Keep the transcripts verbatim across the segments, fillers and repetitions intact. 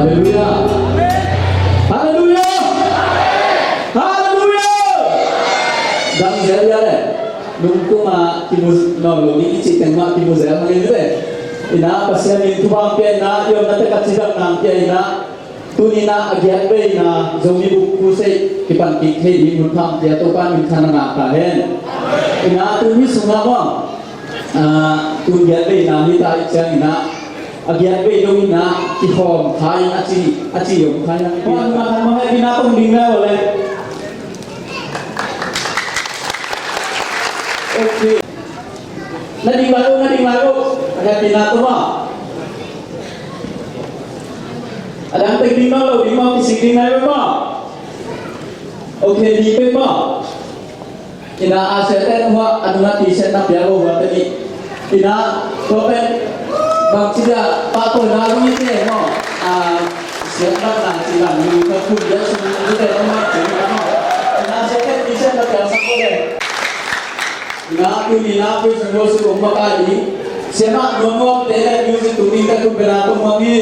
Halleluiah. Halleluiah. Halleluiah. Dang zel ya le. Nung kuma kimu no lo ni kici teng ma kimu zel ma ni le. Ina Pasian in thupha pia ina, i omna teng a cidam nang pia ina. Tuni ina a giat vei ina Zomi Book Crusade kipan kik thei ding hun pha pia Topa min thang na ngak ta hen. Ina tuni sunga mo. Ah, tun giat vei ina hi ta i ciang ina. A giat vei dong ina kikhawm khai a ci, a ci om khai na. Wan ma khan ma he ina tong ding na le. Okay. Na ding lai lo, na ding lai lo. A dang pen ding lai lo. A dang pen ding lai lo, ding lai lo, kisik ding lai lo ma. Okay, ding pen ma. Ina a siate hua, a nunga ti siate na pia lo hua te ni. Ina, tua pen, bang ci dia, pa to na lu ni te mo. A, siate na ci la ni, ka kun dia su ni te mo ma ci ni mo. Ina siate ti siate na pia sa ko le. Ina, tu ni na, tu su lo su lo ma ka ni. Siate na, no, no, te le, music tu ni ka kun pe na tu ma ni.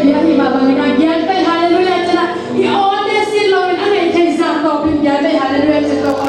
Biakinn mah bangin a giat pen halleluiah ci-in a i awn ding sin lo in a ngeih theih zah tawpin giat pen halleluiah ci-in tawp.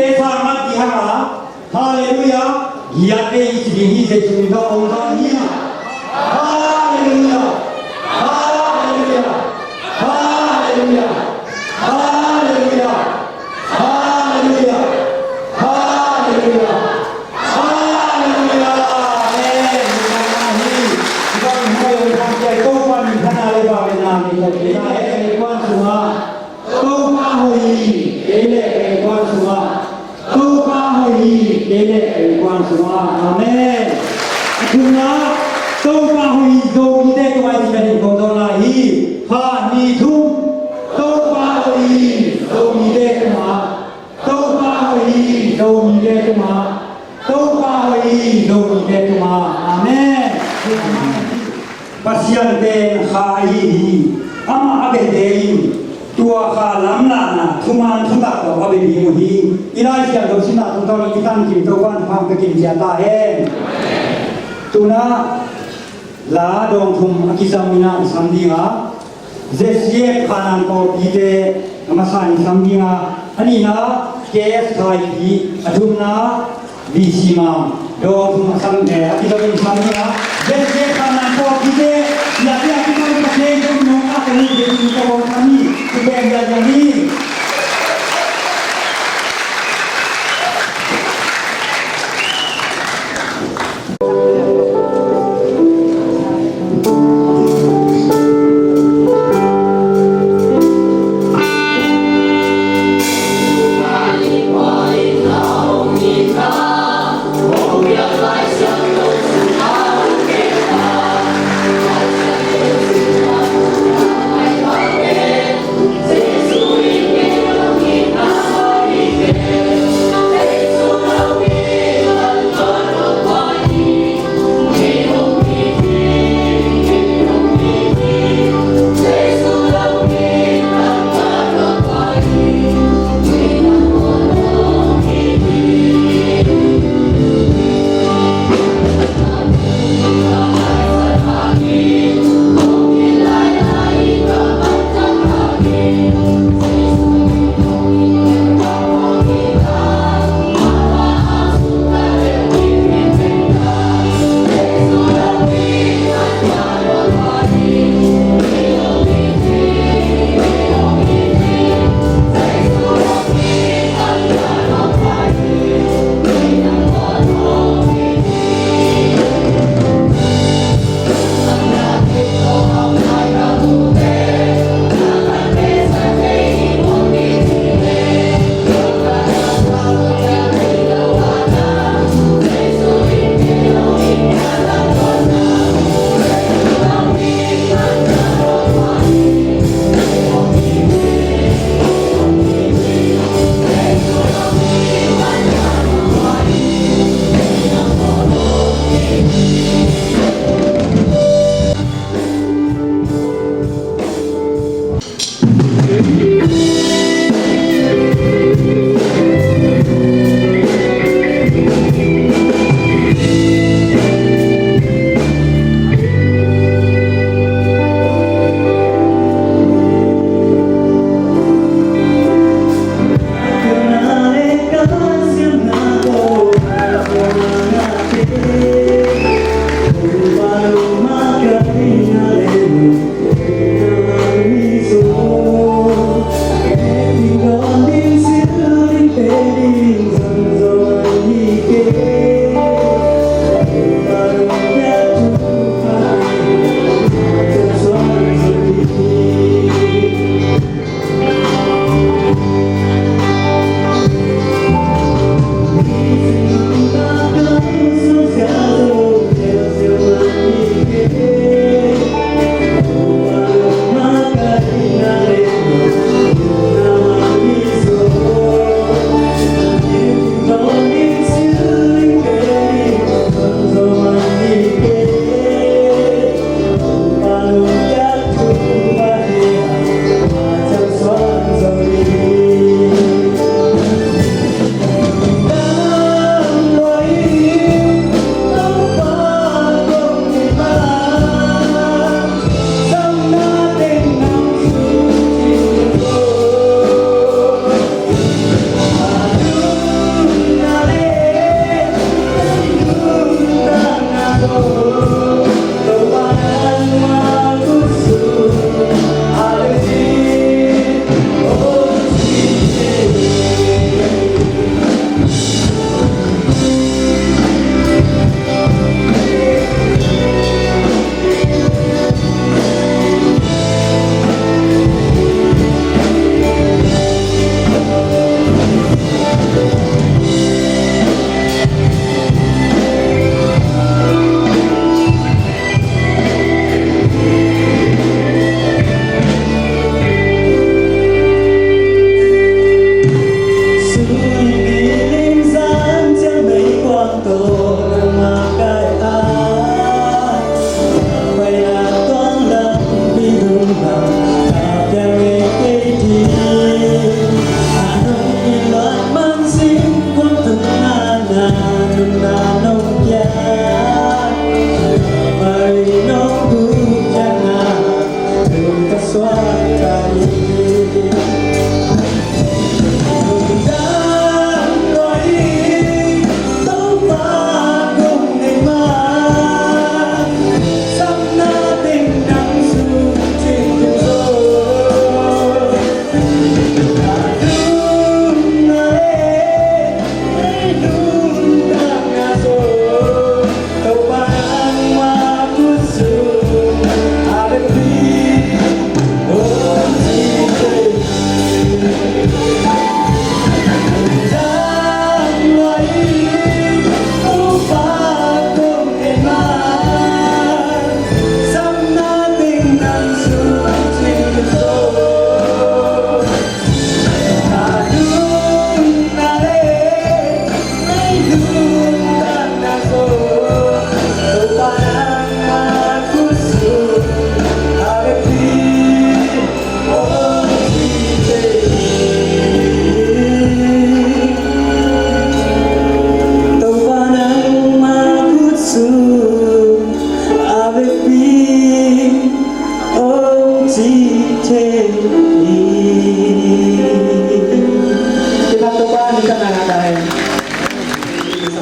Te sa ngat ding hang a, Halleluiah, giat ei ci ding hi. Jesu min tawh kong zawn hi. Halleluiah, Halleluiah, Halleluiah, Halleluiah, Halleluiah, Halleluiah, Halleluiah. Amen. Hi bang hoi hong thang kiai Topa min thana le ba ve na mi tawh kei na he kei kuan sungah Topa hoih hi, kei le kei kuan sungah Topa hoih hi, kei le kei kuan sungah. Amen. A thumna, Topa hoih hi Zomite tungah i ci ka ding kong zawn lai hi. Kha, nih, thum. Topa hoih hi Zomite tungah. Topa hoih hi Zomite tungah. Topa hoih hi Zomite tungah. Amen. Pasian pen kha ahi hi. Amah a bete in tua kha lamlahna thuman thutak tawh a bia ding uh hi. I Lai Siangtho simna tungtawn i tankim Topa'n thupha pia kim ciat ta hen. Tuna la dawng thum a kizang in ah i sam ding a, Z C F Khanan pawlpite a masa in sam ding a, a nihna K S Thaipi, a thumna V C Mang, dawng thum a sam, eh, a kizang in sam ding a, Z C F Khanan pawlpite, ya ya kizang in ka thei dong nong ka thei dong nong ka bawng sam ni, ku beng ya ya ni.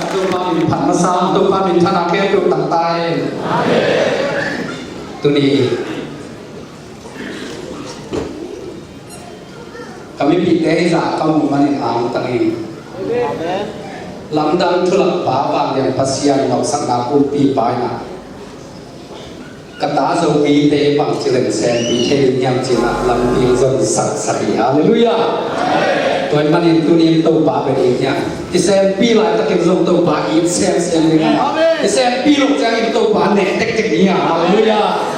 Topa min phat masa, Topa min thana khempeuh tang ta in. Tuni ka mipihte hi zah ka muh manin angtang ing. Lamdang thulak pa, vanglian Pasian nopsakna pumpi pa in ah, ka ta Zomite bangci leng sempi thei ding hiam ci-in ah lampi zong saksak hi. Halleluiah. Tua ahih manin tuni-in Topa bia ding hiam? I sempi laitakin zong Topa it semsem ding hiam? I sempi loh ciangin Topa neh tektek ding hiam? Halleluiah.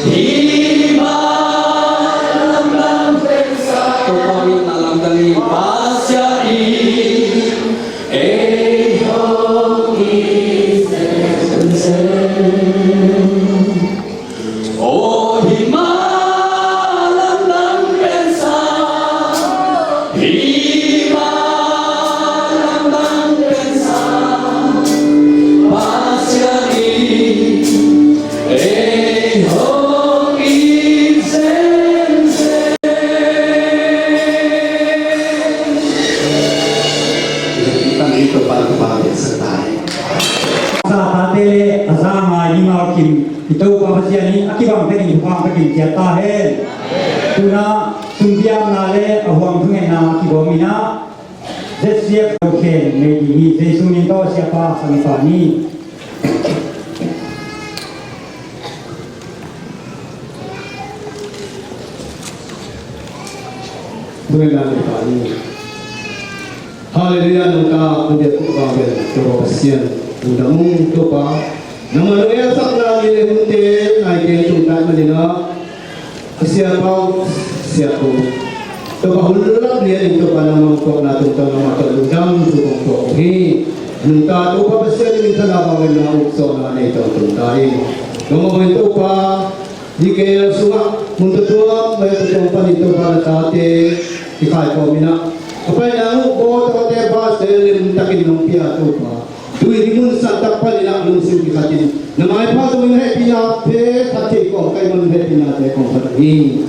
Hih mah lamdang pensa, Topa min a lamdang in Pasian in ei hong it zenzen. Oh, hih mah lamdang pensa, hih mah lamdang pensa, Pasian in ei hong it zenzen. Sa tate le a za ngai mimal kim i Topa Pasian in a kibang takin thupha takin ciat ta hen. Tuna sumpiakna le a huang thungetna a kibawm in ah Z C F lo khen nei ding hi. Jesu min tawh siapa sangpa ni. Thungetna nei pa ni. Halleluiah, nungta, hong biak kong vang bel Topa Pasian, lungdam ung Topa. Nangmah nong elsakna ni le hunte, naite tung tai manin ah, a siapa, siapa, Topa hun lap lian in Topa nangmah hong puakna tungtawn nangmah tawh lungdam thu kong puak uh hi. Nungta Topa Pasian in minthanna vangliatna uk sawhna nei tawh tung ta in. Nangmah hong in Topa, Hih kei sungah mun tuamtuam, vai tuamtuam panin Topa na tate i kaikhawm in ah, a paina uh bawl tate Pasian limtakin nong pia Topa. Tui hih mun santak panin ah lungsim kikhatin na maipha zongin hehpihna phe khat thei kawm ka hih man hehpihnate kong phat uh hi.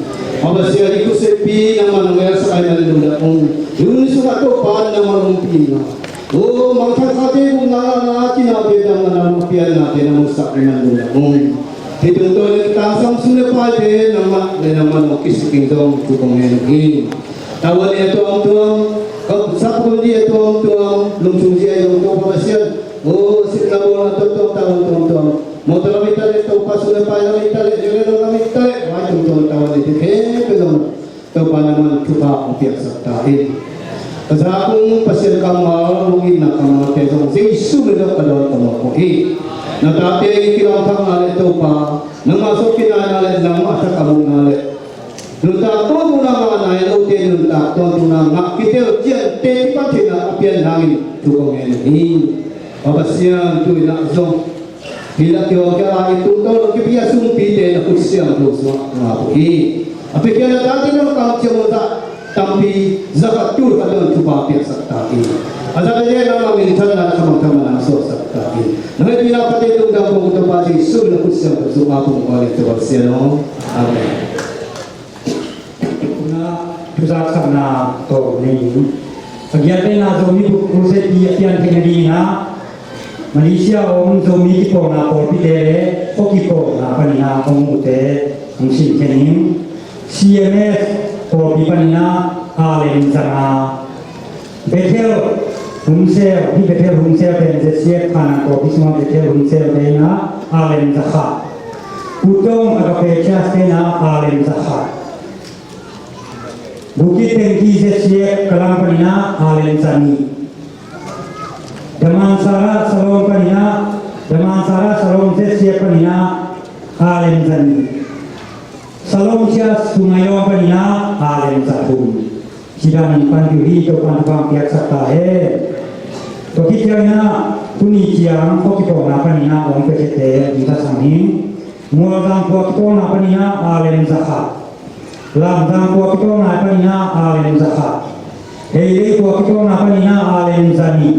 A Pasian, i khut seppi nangmah nong elsak ahih manin lungdam ung. Tuni sungah Topa nangmah hong pina, o, mangthang khate, gupna ngahna, cinate damna, nangmah pianate na musak ahih manin lungdam ung. Hih tungtawn in tangsam sum le paite nangmah le nangmah nong kisik ding zong thu kong ngen uh hi. Tavuan ding a tuamtuam, sap hun ding a tuamtuam, lungchung zia zong Topa Pasian, o, sikna bawlna tuamtuam, tavuan tuamtuam, motor lam i ta leh, Topa, sum le pai lam i ta leh, neu le lo lam i ta leh, vai tuamtuam tavuan ding te khempeuh zong Topa nangman thupha hong piaksak ta in. Ka zakung Pasian kammal, hong itna kammalte zong Jesu min tawh ka dawn ka mawk uh hi. Na tate i kilamthakna le Topa, nangmah sawt kinaina le nangmah thak a mukna le nuntak tawntungna ngahna in, lote nuntak tawntungna ngah kitel ciangte kipan theihna a pian nangin thu kong ngen uh hi. Pa Pasian, tu-in ah zong hih lak kiawkia i tungtawn lo kipia sumpite na khut siangtho sungah ngap uh hi. A piakhia na tate na kamciam uh zah tampi, za khat tul khat dong thupha piaksak ta in. A za khat le nangmah minthanna na khamangthang mana suaksak ta in. Na hehpihna pate lungdam kong Topa Jesu na khut siangtho sungah kong kawlin Topa Pasian aw. Amen. Tuna thuzak sakna tawh nei ning. A giat penna Zomi Bup Crusade-te a pian theihna dingin ah Malaysia a om Zomi kipawlna pawlpite le khuakipawlna panin ah hong muhte hong sinkhia ning. C M S pawlpi panin ah Allen Zanga, Bethel Humsel, hih Bethel Humsel pen Z C F Khanang pawlpi sungah Bethel Humsel pen ah Allen Zakha, Putong Agape Church pen ah Allen Zakha, Bukit Tengki Z C F Kalang panin ah Allen Zani, Damansara Salom panin ah, Damansara Salom Z C F panin ah Allen Zani, Salom Church Sungayong panin ah Allen Zathum. Cidam in pan peuh hi. Topa'n thupha piaksak ta hen. Tua khit ciangin ah tuni ciang khuakipawlna panin ah hong piakhete in ka sang hi. Mualzang khuakipawlna panin ah Allen Zakha, Lamzang khuakipawlna panin ah Allen Zakha, Heilei khuakipawlna panin ah Allen Zani,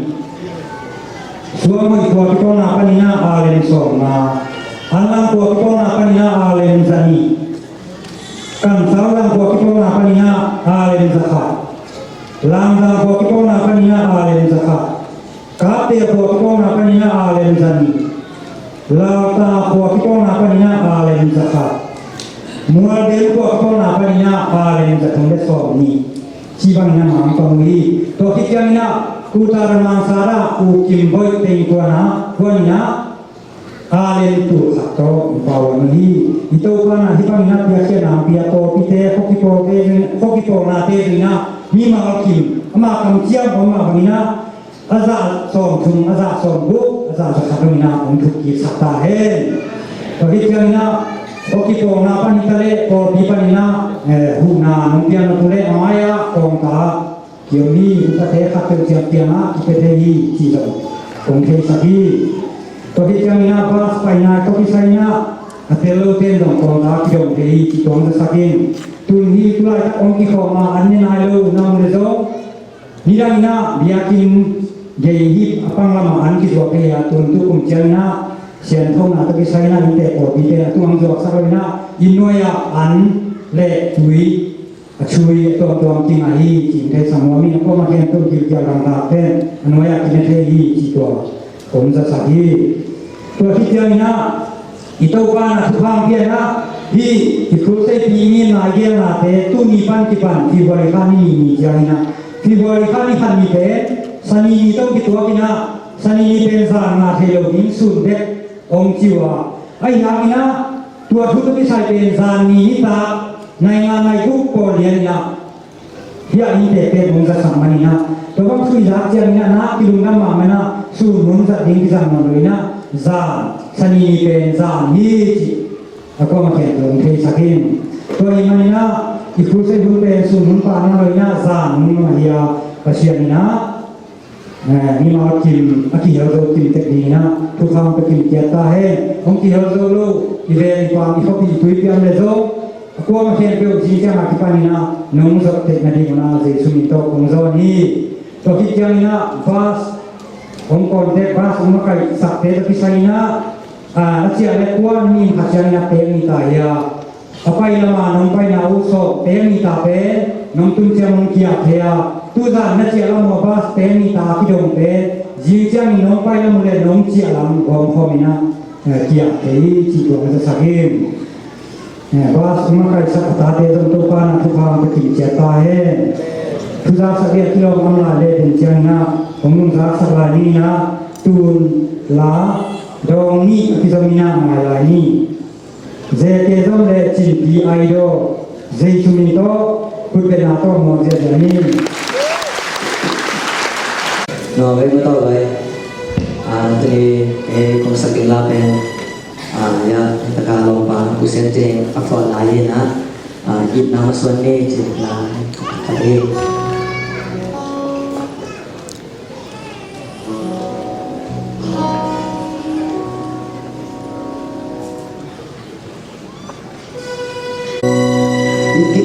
Suangmui khuakipawlna panin ah Allen Sawmnga, Anlang khuakipawlna panin ah Allen Zani, Kansallang khuakipawlna panin ah Allen Zakha, Lamzang khuakipawlna panin ah Allen Zakha, Kapte khuakipawlna panin ah Allen Zani, Lauta khuakipawlna panin ah Allen Zakha, Mualdem khuakipawlna panin ah Allen Zathum le Sawmnih. Cih bangin ah mangpang uh hi. Tua khit ciangin ah Kuta Damansara U Kim Boih teng kuan ah, kuan in ah Allen tul khat tawh hong pau uh hi. I Topa'n ah hih bangin ah piakkhiatna hong pia pawlpite, khuakipawlte, khuakipawlnate zong in ah mimal kim, ama kamciam om mah bangin ah a zah sawmthum, a zah sawmguk, a zah zakhat dongin ah hong thuk kitsak ta hen. Tua hi ciangin ah, aw kipawlna pan hi ta leh, pawlpi panin ah, eh, huhna nong piakna tung leh, a mai-ah kawngta kiom hi, upate khat peuh ciang piang ah kipia thei hi cih zong kong theisak hi. Tua hi ciangin ah, bus paina tawh kisai in ah, a tel lote in zong kawngta kidong thei hi cih tua hong zasak ing. Tun hi tulaitak hong kikhawm a, an ne nai lo na om leh zong, nidang in ah biakinn gei hi a, pang lamah an kizuak thei a, tun tu kum ciangin ah sianthona tawh kisai in ah innte pawlpite in a tung hong zuaksak lo in ah, inn nuai-ah an le tui a chui a tuamtuam kingah hi cih theisak nuam ing. A kuamah khempeuh gilkial dangtak pen a nuai-ah kine thei hi cih tua kong zasak hi. Tua hi ciangin ah, i Topa in ah thupha hong pia in ah, hih i crusade pi i ngimna i geelnate tuni pan kipan February kha ni nih ni ciangin ah, February kha ni khat ni pen Sani ni tawh kituak in ah, Sani ni pen zan ngah thei lo ding sun bek hong ci uh a, ahih hangin ah tua thu tawh kisai pen zan ni nitak nai nga nai guk pawl lian in ah, hih a innte pen hong zasak manin ah, tua bang thu i zak ciangin ah na kilungdam mahmah in ah, sun hun zat ding kizang nawn lo in ah, zan, Sani ni pen zan hi cih a kuamah khempeuh hong theisak ing. Tua ahih manin ah, i crusade hun pen sun hun pha nawn lo in ah, zan hun mah hi a, Pasian in ah, eh, mimal kim a kihel zo kim tek dingin ah thupha hong pia kim ciat ta hen. Hong kihel zo lo, i veng i paam, i khuapi, i tuipi a om leh zong, a kuamah khempeuh zing ciang a kipanin ah nong zat theih nadingun ah Jesu min tawh kong zawn hi. Tua khit ciangin ah bus hong contact, bus hong makaihsakte tawh kisai in ah, a, a ciah leh kuan mi khat ciangin ah pek ni ta hi a, a pai lamah nong paina uh sawm pek ni ta pen nong tun ciang hong kiak thei a, tuzan na ciah lam uh a bus pek ni ta a kidong pen zing ciangin nong pai lam uh leh nong ciah lam gawmkhawm in ah, eh, kiak thei cih tua ka zasak ing. Eh, bus hong makaihsak a tate zong Topa in ah thupha hong pia kim ciat ta hen. Thu zaksak ding a kilawm a om lai leh den ciangin ah hong nungzaksak lai ni in ah, tun la dawng nih a kizom in ah ngai lai ni. Zete zom le Cinpi Aidaw, Jesu min tawh khutbetna tawh muak ziahziah ni. Nawh, vei mataw lai. Ah, tuni, eh, kong sak ding la pen, ah, ya, taka lawmpa, Usen Teng, a phone lai in ah, ah, itna masuan ni, cih la, ka thei.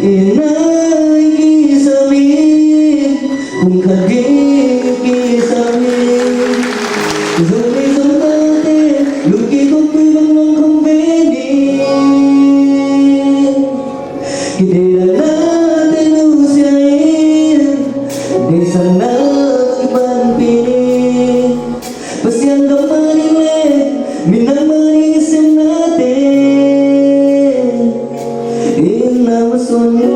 Kei na kisam in, kum khat ding kisam in, Zomi Zomite lungkim kong kui bang mong kong ve ni. Kideih dan nate nusia in, deihsakna kipanpih ni. Pasian dong mah ding le minam mah ding i siamnate itna masuan ni.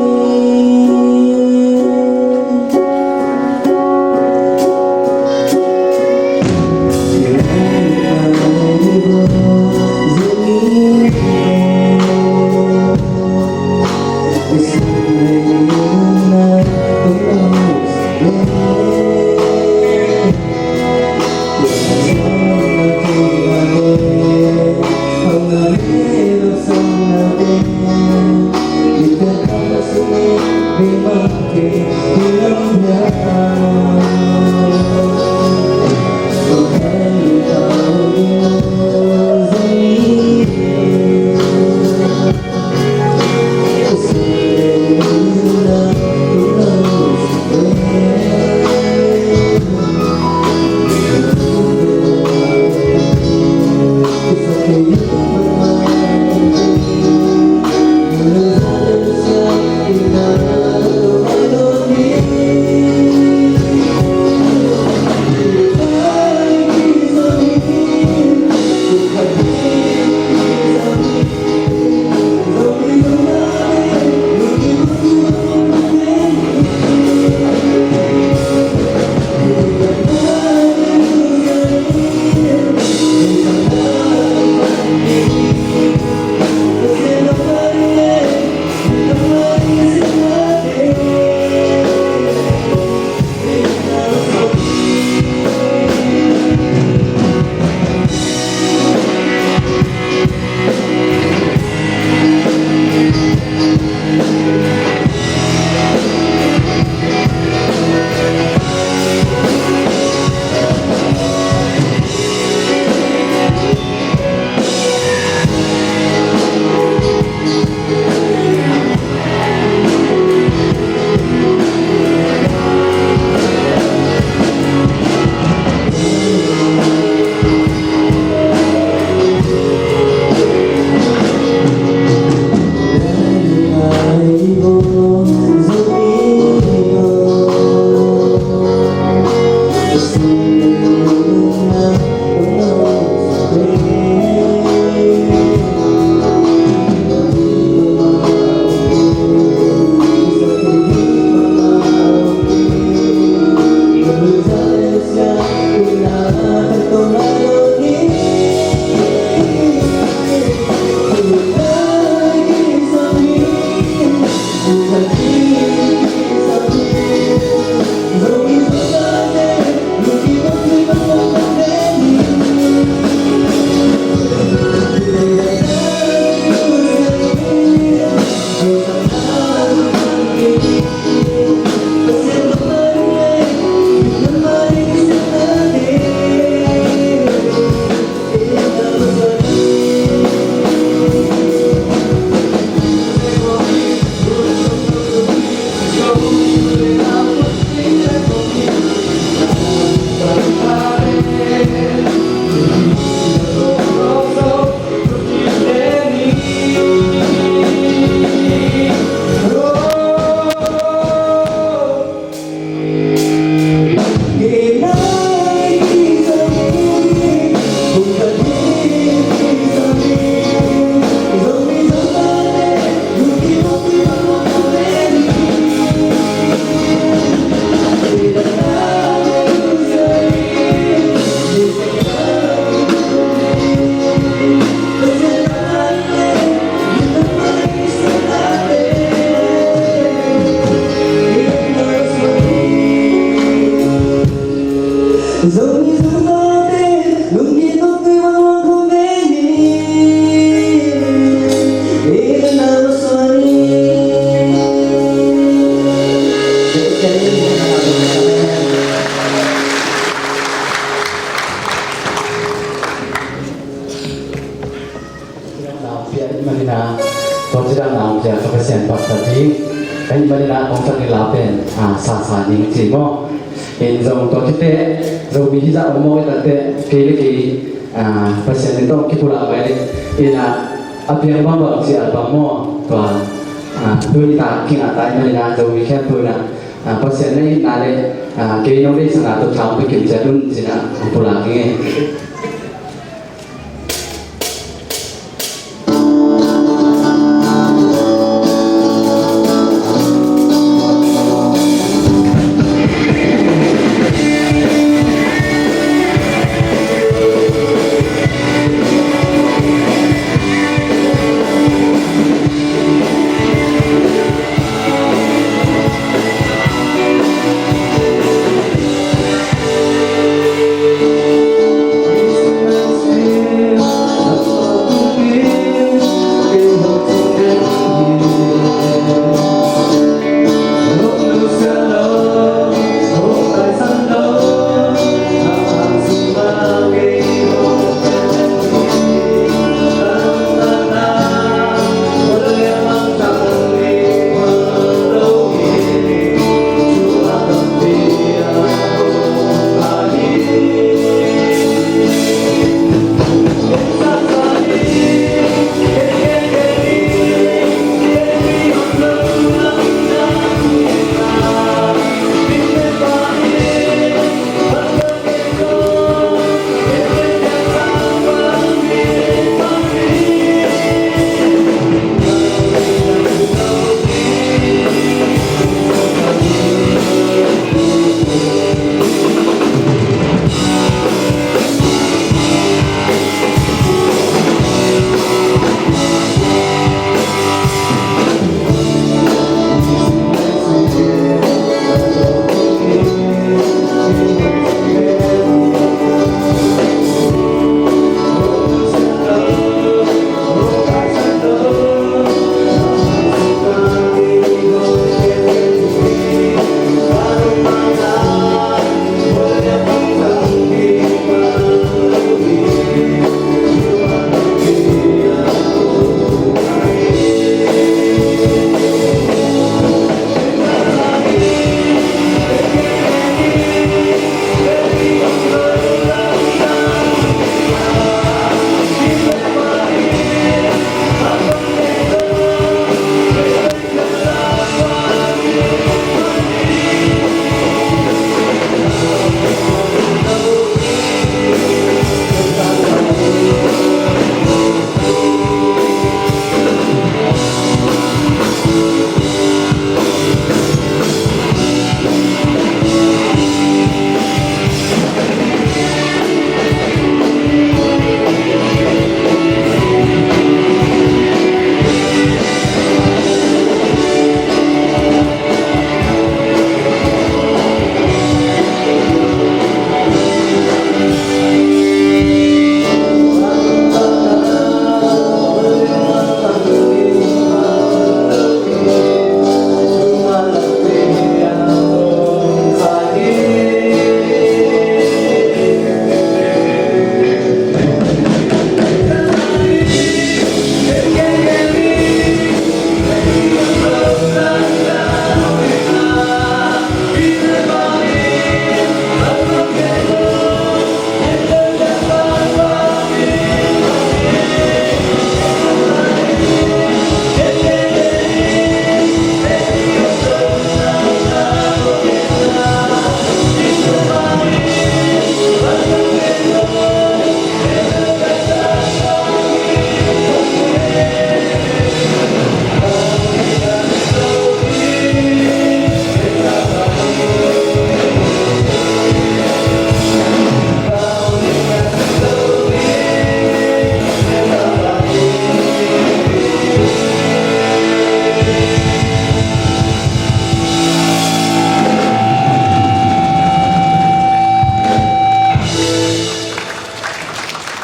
Na, tua ci dan a om cia ka Pasian paksa ding. Ka hih manin a kong sak ding la pen, a, sa sa ding ci maw. In zong tua ci te, Zomi hizah om maw i ta te, kei le kei, a, Pasian in tawh kipulak mai le. In a, a piang bangbang ci a bang maw. Tua, a, tuni ta, king a ta i manin a, Zomi khempeuh in a, a, Pasian na itna le, a, kei nong deihsakna tawh thang bekin ciat un ci in a, kong pulak ing e.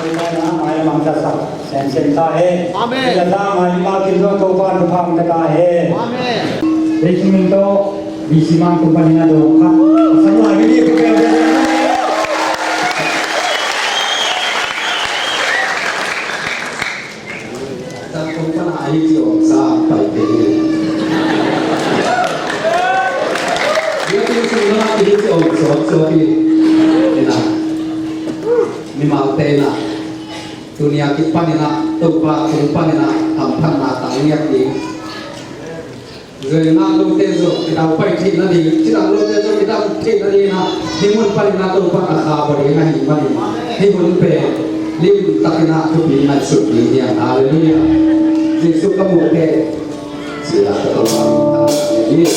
Topa in a mai a mangsa sak semsem ta hen. Amen. Topa in a mai a kim zong Topa in thupha hong pia ta hen. Amen. Leitung in tawh B C Mang Company na dong khat. Sang lai mi ni ku pia pia. Ta Topa in a Hi ci om sa pai te hi. Bia tin sung na hi ci om suak suak hi. Ina. Mimal te na. Tunia kipan ina Topa kung pan ina hamphatna tang ngiat ding. Zui na lote zo kidau pai thei na ding. Cidang lote zo kidau thei na ding na. Hi mun pan ina Topa a kha bari na hi mani. Hi mun pe. Lim takina thupi ngaihsut ding hian. Hallelujah. Jesu ka mu te. Sila ka tawh. Amen.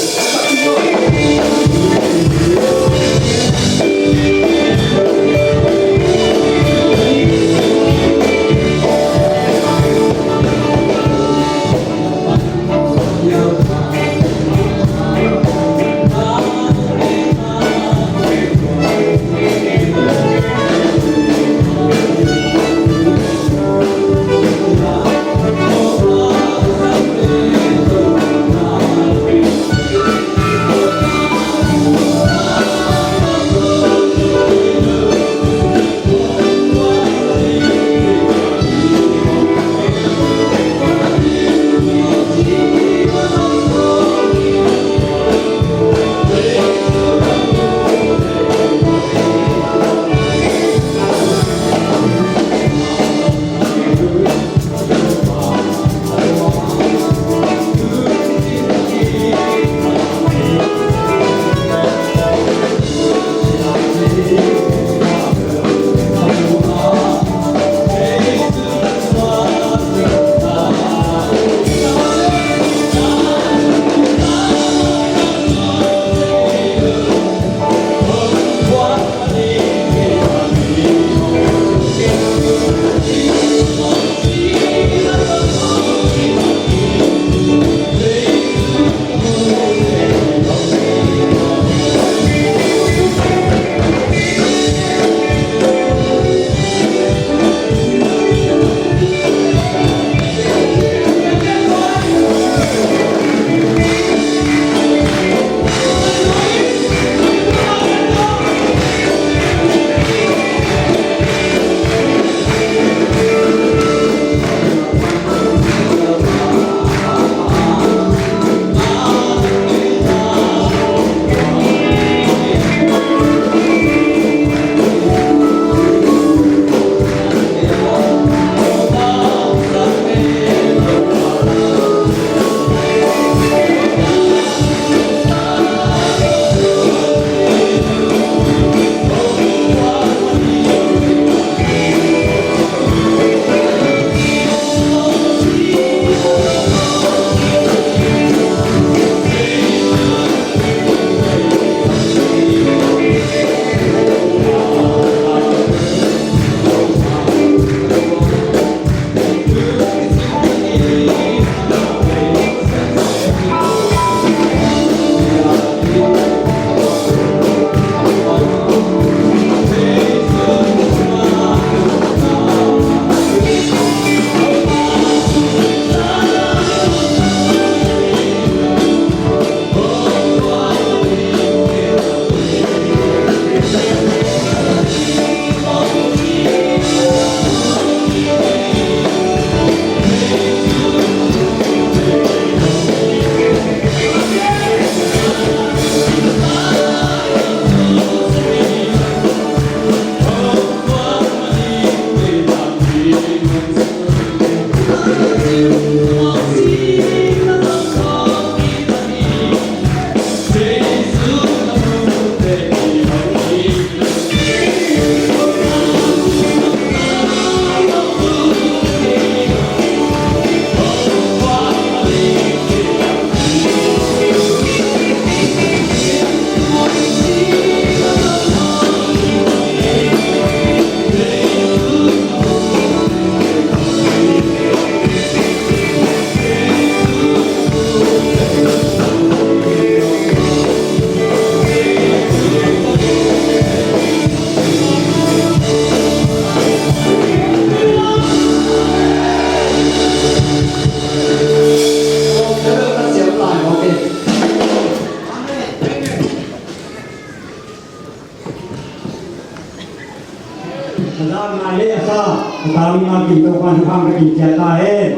Ka zak nai leh a sa, ka tang ngai kim Topa'n thupha ka pia ciat ta hen.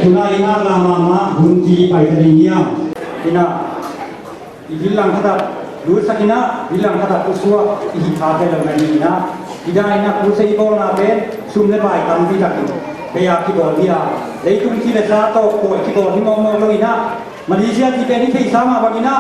Tuna in a la mahmah hun ci pai ta ding hiam? Ina, i bil langkhat ah lutsak ina, bil langkhat ah pusuak i hih kha thei lo na hi ina, i da ina, pusuak i bawlna pen sum le pai tampi takin bei a kibawl hi a, leitung ci le sa tawh pawi kibawl hi mawkmawk lo ina, Malaysia ci pen i theihsa mah bang ina,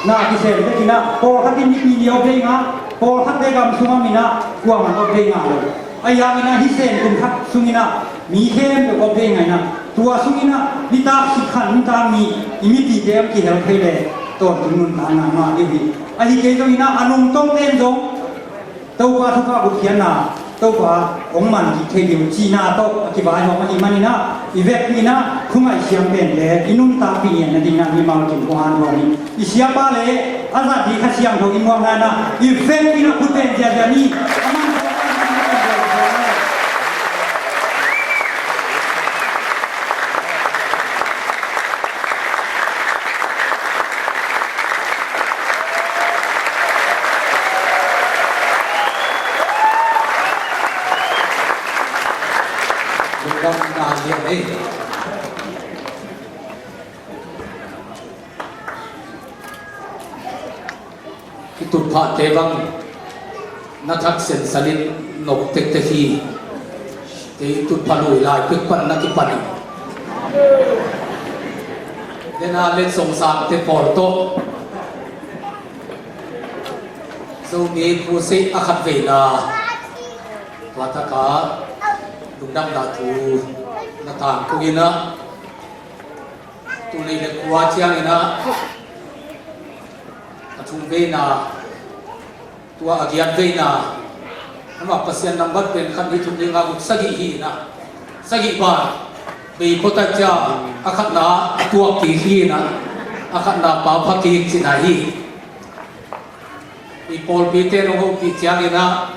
na kisem tek ina, pawlkhat in nipi ni awk dei ngah, pawlkhat te gam sungah ina, kuaman awk dei ngah lo. Ahi hangin ah hih Sen kum khat sungin ah mi khempeuh awk dei ngah ina, tua sungin ah nitak sik khat, nitak nih i mipite hong kihel thei leh tawntung nuntakna ngah ding hi. Ahi kei zongin ah a nungtawngte in zong Topa thupha gupkhiatna, Topa hong man kik thei ding uh cihna tawh a kivaihawm ahih manin ah i vekpi in ah khungaih siam pen le i nuntakpih ngiat nading in ah mimal kim kong hanthawn hi. I siapa le a zat ding Kha Siangtho i muakna in ah i vekpi in ah khut beng ziahziah ni. A man Lungdam na lian ei. I tutphahte bang na thak sensanin nok tektek hi. Kei tutphah lui lai pek pan na kipan hi. Dena letsong sangte pawl tawh Zomi Crusade a khat veina tua taka lungdamna thu na tangko in ah, tul nih le kua ciangin ah a thum veina, tua a giat veina, amah Pasian nambat pen khat nih thum nih nga guk sagih hi in ah, sagih ban bei pawtai cia, a khatna a tuak kik hi in ah, a khatna pau pha kik cihna hi. I pawlpite nong hopih ciangin ah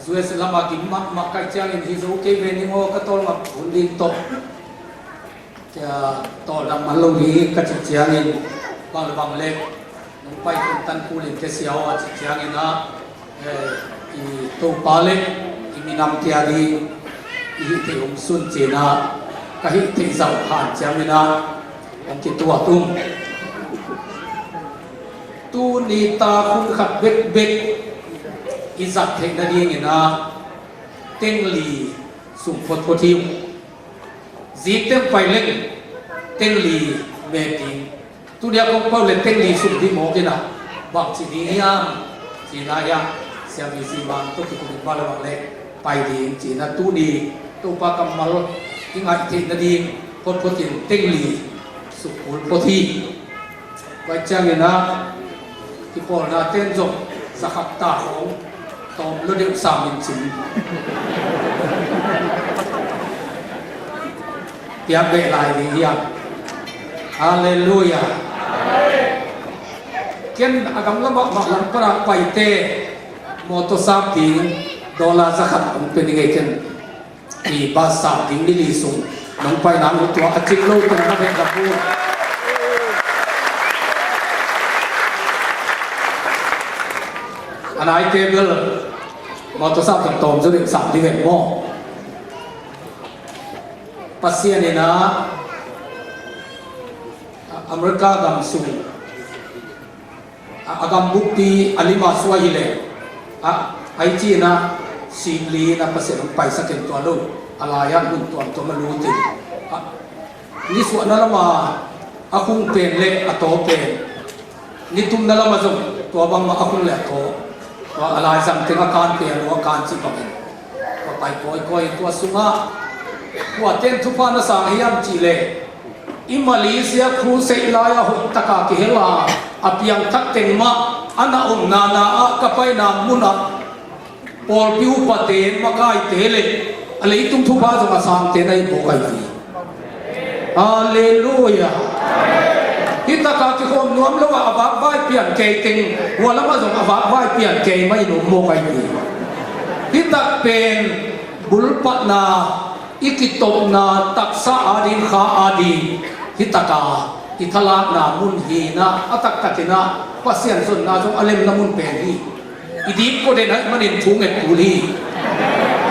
U S lamah gim mahmah ka hih ciangin hi zo kei ve ning aw, ka tawlngam hun ding tawh. Cia tawldam man lo ding hi ka cih ciangin, bang le bang le nong pai tung tan kul in te sia aw a cih ciangin ah, eh, i Topa le i minam tia ding i hih theih om sun cin ah, ka hih theih zauh han ciangin ah hong kituat ung. Tuni tak hun khat bekbek i zat theih nadingin ah teng li sum photphot hi. Zik teng pai leng teng li met ding. Tuni a kong pau le teng li sum ding mawk in ah bang ci ding hiam? Cihna hiam? Sia V C Mang tawh kikum in bang le bang le pai ding cihna, tuni Topa kammal i ngaih theih nading photphot in teng li sum photphot hi. Tua ciangin ah kipawlna ten zong zakhat ta khawng tawm lo deuh sam in cin piak beh lai ding hiam? Halleluiah. Ken a gamla mahmah lam pana paite mawtaw sap ding dollar zakhat hong pia ding ei ken. I bus sap ding ni li sung nong pai nang uh tua a cik lo tung na pen ka pu. A naite bel mawtaw sap ding tawm zaw ding sap ding ven maw? Pasian in ah America gam sung a, a gam bukpi a lim a suai hi leh, a, a i cih in ah sim li in ah Pasian hong paisak in tua lo, a lai-ah hun tuamtuam a lut in, a, nisuahna lam a a khung pen le a taw pen, nitumna lam ah zong tua bangmah a khung le a taw, tua a laizang teng a kan pen, a lu a kan cih bangin tua pai kawikawi in tua sungah kuate in thupha na sang hiam cih leh, i Malaysia Crusade lai-ah hoih taka kihel a, a piangthak teng mah a na omna na ah ka paina munah pawlpi upate, makaite le a leitung thupha zong a sangte na hi mawk ahi hi. Halleluiah. Hih taka kikhawm nuam lo ah a vakvai pian kei teng hua lamah zong a vakvai pian kei mah in om mawk ahi hi. Hih tak pen bulpatna, i kitopna taksa ading kha ading, hih taka i thalakna mun hi in ah, a taktak in ah Pasian zonna zong a lemna mun pen hi. I dik kua den ahih manin thu nget kul hi.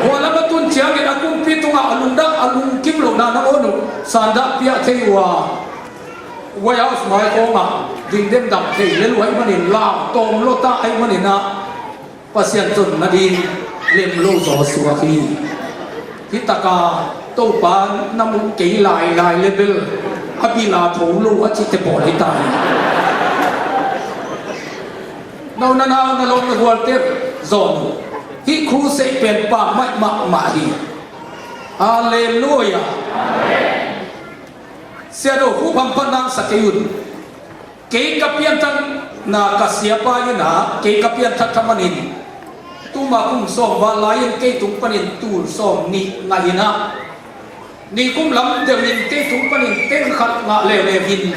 Hua lam a tun ciangin a kum Pi tungah a lungdam, a lungkim lohna nangawn uh sandah piah thei uh a, White House mai khawngah ding demdam thei lel uh ahih manin, lau tawm lota ahih manin ah, Pasian zon nading lem lo zaw suak hi. Hih taka Topa na muh kei lailai le bel a bil a tho lo a cihte pawl hi ta hi. No na nau na lawm na gualte zawn uh. Hih crusade pen pammaih mahmah hi. Halleluia. Siado, hupham pan nang sa kei un. Kei ka pianthakna ka siapa in ah kei ka pianthak kha manin, tuma kum sawm val lai-in kei tung panin tul sawm nih ngah in ah, nikum lam deuhin kei tung panin teng khat ngah leuleu in,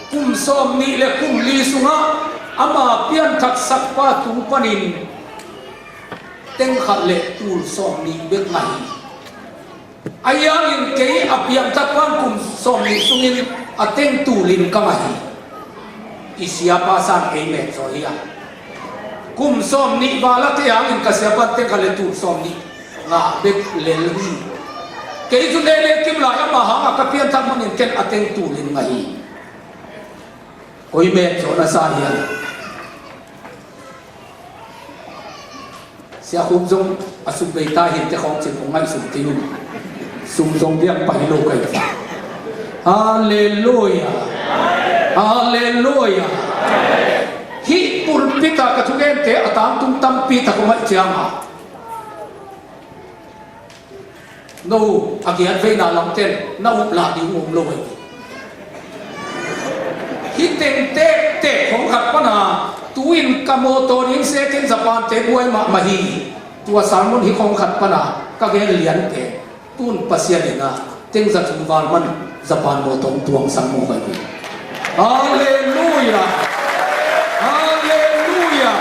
kum sawm nih le kum li sungah ama pianthak sakpa tung panin teng khat le tul sawm nih bek ngah hi. Ahi hangin kei a piangthak pan kum sawm nih sungin a teng tulin ka ngah hi. I siapa sang ei met zaw hi a, kum sawm nih val a kei hangin ka siapa teng khat le tul sawm nih ngah bek lel hi. Kei cu nene kim lai ama hangah ka pianthak manin ken a teng tulin ngah hi. Koi met zaw na sa hi a. Sia Khum zong a sum bei ta hi te khawng cin hong ngaihsun kei un. Sum zong biak pai lo kai. Halleluia. Halleluia. Hih pulpit ah ka thugente a tangtung tampi tak hong ngaih ciangah, no, a giat veina lamten na up lah ding um lo hi. Hih teng tektek khong khat pana tu-in ka mawtaw ding sekin Japan te buai mahmah hi. Tua sermon hih khong khat pana ka gen lian te, tun Pasian in ah teng za thum val man Japan mawtaw hong tuangsang mawk ahi hi. Halleluia. Halleluia.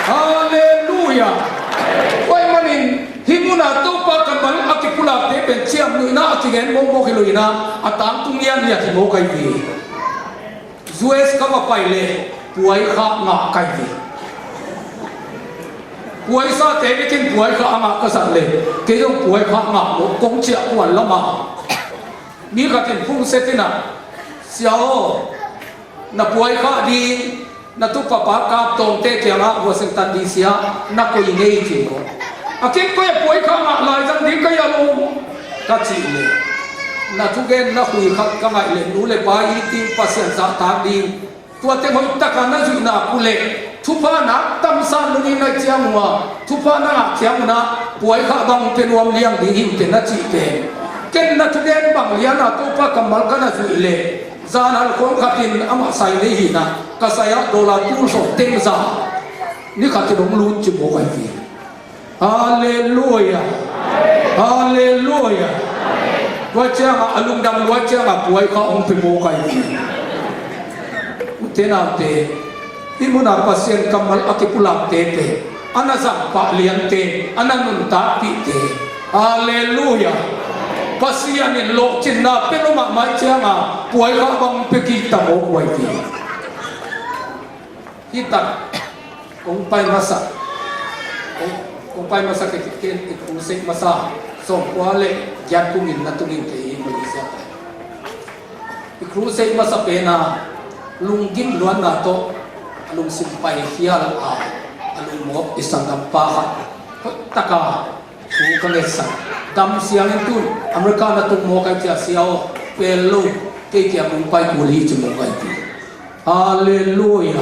Halleluia. Tua ahih manin hih munah Topa kammal a kipulakte pen ciamnuihna a kigen mawkmawk hi lo in ah, a tangtung ngiatngiat hi mawk ahi hi. U S ka va pai le puai kha ngah kai hi. Puai sate bikin puai kha a ngah ka sak le, kei zong puai kha ngah mawk kong ciah kuan lama. Mi khatin phung setin ah, "Sia aw, na puai kha ding, na tupapa kap tawngte kiangah Washington D C ah na koi ngei," ci maw. "A ken koi a puai kha ngah lai zang ding ka hi a lo," ka cih le, "Na thugen na khui khat ka ngaih le nu le pa i ding Pasian zahtak ding. Tuate hoih taka na zuihna uh le thupha na tamsan nungin na ciang uh a, thupha na ngah ciang un ah puai kha bang pe nuam liang ding hi uh teh," na cih pen, ken na thugen bang lian a Topa kammal ka na zuih le, zan hal khong khatin amah sai nei hi in ah, ka sai ah dollar tul sawm teng za ni khatin hong lut ci mawk ahi hi. Halleluia. Halleluia. Tua ciangah a lungdam lua ciangah puai kha hong pe mawk ahi hi. Ute naute, hih munah Pasian kammal a kipulakte pen a na zangpah liante, a na nuntakpihte, halleluia, Pasian in lawhcinna pe lo mahmah ciangah puai kha bang pe kik ta mawk uh ahi hi. Hih tak kong pai masa, kong, kong pai masa kei, kei, i crusade masa sawmkua le giat kumin na tungin kei Malaysia pai. I crusade masa pen a lunggim luanna tawh a lungsim pai khial a, a lungmawk i sanggampa khat hoih taka thu ka ngetsak. Dam siangin tun America na tung mawk ahi cia, "Sia aw, pel lo, kei kiang hong pai kul hi," ci mawk ahi hi. Halleluia.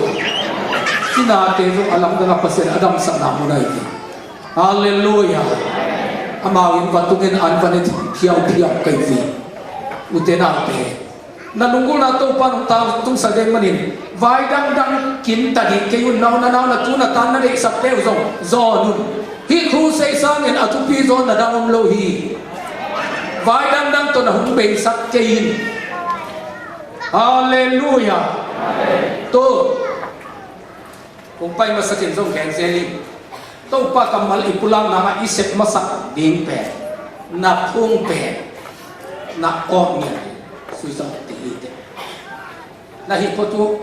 Cinate zong a lamdang a Pasian a damsakna mun ahi hi. Halleluia. Amau in va tungin an va ne phiauphiau kei hi. Ute naute, na lunggulhna Topa nong tau tungsak den manin, vai dangdang kin ta dih kei un. Nau na nau na tu na tan na deihsakte uh zong zawn un. Hih crusade sangin a thupi zawn na dang om lo hi. Vai dangdang tawh na hong beisak kei in. Halleluia. Tu kong pai masakin zong gen zel in, Topa kammal i pulakna ah i sep masak ding pen, na phung pen, na awk ngiat, suizang te hi te. Na hih phot uh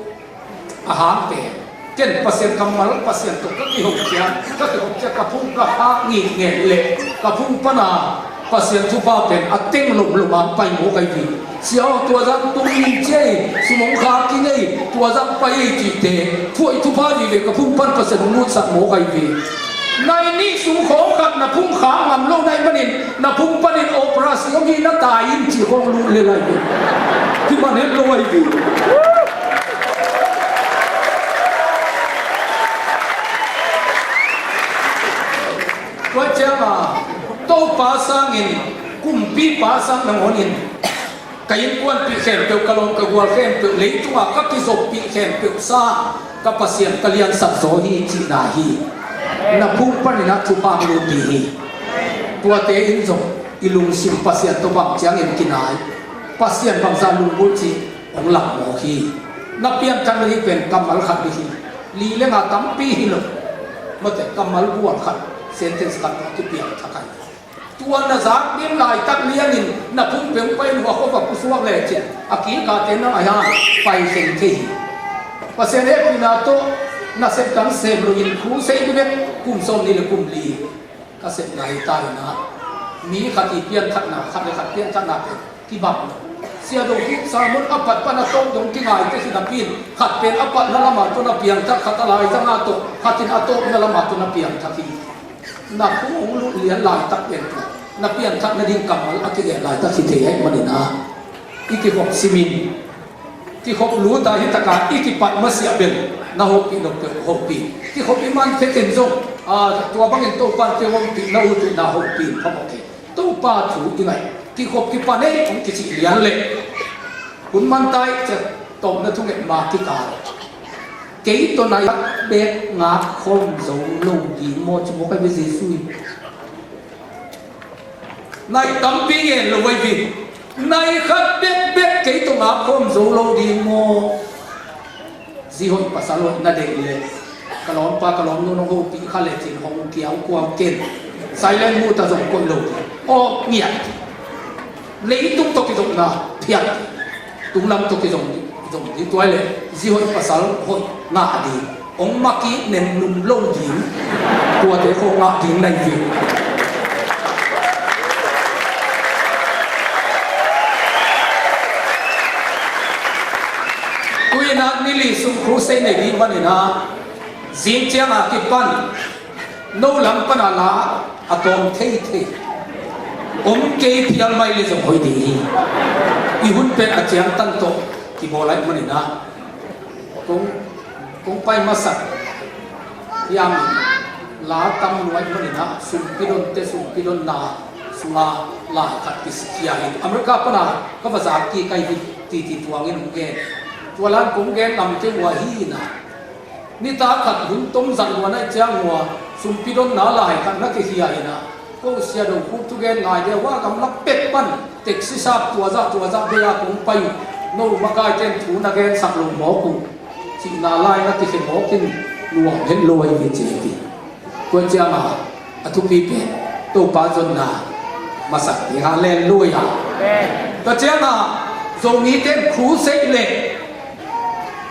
a hang pen, Ken Pasian kammal, Pasian tawh ka kihong ciang, ka kihong ciang ka phung ka khak ngitnget leh ka phung pana Pasian thupha pen a teng lomlom a pai mawk ahi hi. Sia aw, tua zah tung in ci ei, sum hong khak in ei, tua zah pai ei cihte, thuaih thupha vive ka phung pan Pasian hong lutsak mawk ahi hi. Nai nih sung khawng khat na phung khak ngam lo na hih manin na phung panin operation hong hi na tai in ci khawng lut lel ahi hi. Hi man het lo ahi hi. Tua cianga Topa sangin kumpipa sang nangawnin ka innkuanpih khempeuh, ka lawm ka gual khempeuh, leitungah ka kizoppih khempeuh sa ka Pasian ka liansak zaw hi cihna hi. Na phung paninah thupha hong lutpih hi. Tuate in zong i lungsim Pasian tawh bang ciangin kinai, Pasian bangzah lunggulh cih hong lam mawk hi. Na pianthak na hi pen kammal khat ding hi. Li le nga tampi hi lo. Mate kammal buang khat, sentence khat tawh kipianthak ahi. Tua na zak ding laitak lianin na phung peuh pai in hua khuava pusuak lecin a kikate nang a hian pai kheng thei hi. Pasian hehpihna tawh nasep dang sem loin crusade bek kum sawm nih le kum li ka sepna hi ta inah mi khat i pianthakna, khat le khat pianthakna pen kibang lo. Sia Do Khup sermon a pat pan a tawp dong kingai te hi napi in khat pen a patna lamah tawh na piangthak, khat a laizang a tawh, khat in a tawpna lamah tawh na piangthak hi. Na phung hong lut lian laitak pen tua na pianthak nading kammal a kigen laitak hi thei ahih manin ah i kikhop simin, kikhop lut a hi taka i kipat masiah bel na hopih nop peuh hopih. Kikhop i man phetin zong, a, tua bangin Topan kihopih na ut uh na hopih in phamawh kei. Topa thu i ngaih. Kikhop kipan ei hong kicih lian leh hun man tai ciah tawpna thunget ma kikal. Kei tawh nai khat bek ngak khawm zo lo ding maw ci mawk ahi ve Jesuh in. Nai tampi ngen lo ahi ve. Nai khat bekbek kei tawh ngak khawm zo lo ding maw? Zi hoih pasal hoih na deih leh ka lawmpa ka lawmnu nong hopih kha lecin hong kiang kuang ken. Silent mode ah zong koih lo ding. Aw ngiat. Leitung tawh kizopna phiat. Tunglam tawh kizong ding, zong ding tuai le zi hoih pasal hoih ngah ding, hong makit nem num lo ding, tuate khawng ngah ding na hi ve. Tuinah nili sung crusade nei ding maninah zing ciangah kipan no lam pana la a tawm theithei om kei phial mai le zong hoih ding hi. I hun pen a ciangtan tawh kibawl lai maninah kong, kong pai masak hiam in la tam nuai maninah sumpidonte sumpidonna sunga lai khat kisia hi. America pana ka va zak kik ahi hi titi tuangin hong gen. Tua lan kong gen lam kei uh ahi inah nitak khat hun tom zat luan aih ciang uh a sumpidonna lai khat na kikhia inah ko Sia Do Khup thugen ngai dia hua gamlak pek pan taxi sap tuazah tuazah bei a kong pai uh. No makaite in thu na gensak lo mawk uh cihna lai na kikhia mawk in nuam het lo ahi ve ci hi. Tua ciangah a thupi pen Topa zonna masak ding, halleluiah. Tua ciangah Zomite in crusade le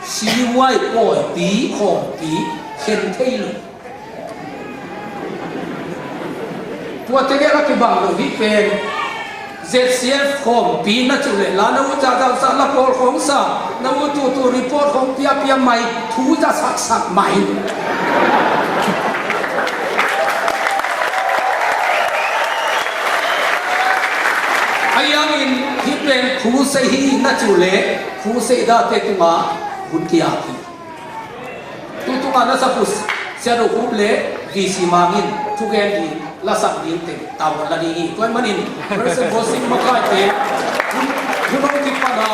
C Y pawipi khawmpi khen thei lo. Tuate gel a kibang lo hi pen Z C F khawmpi na cuh leh la na ut zahzah sa, la pawl khawng sa, na ut tuhtuh report khawng piapia mai, thu zasaksak mai. Ahi hangin hih pen crusade hi na cuh leh crusade date tungah hun kiap hi. Tutunga na sak uh Sia Do Khup le V C Mang in thugen ding lasak ding teng tau la ding hi. Tua ahih manin praise and worship makaite hun, hun hong kipatna,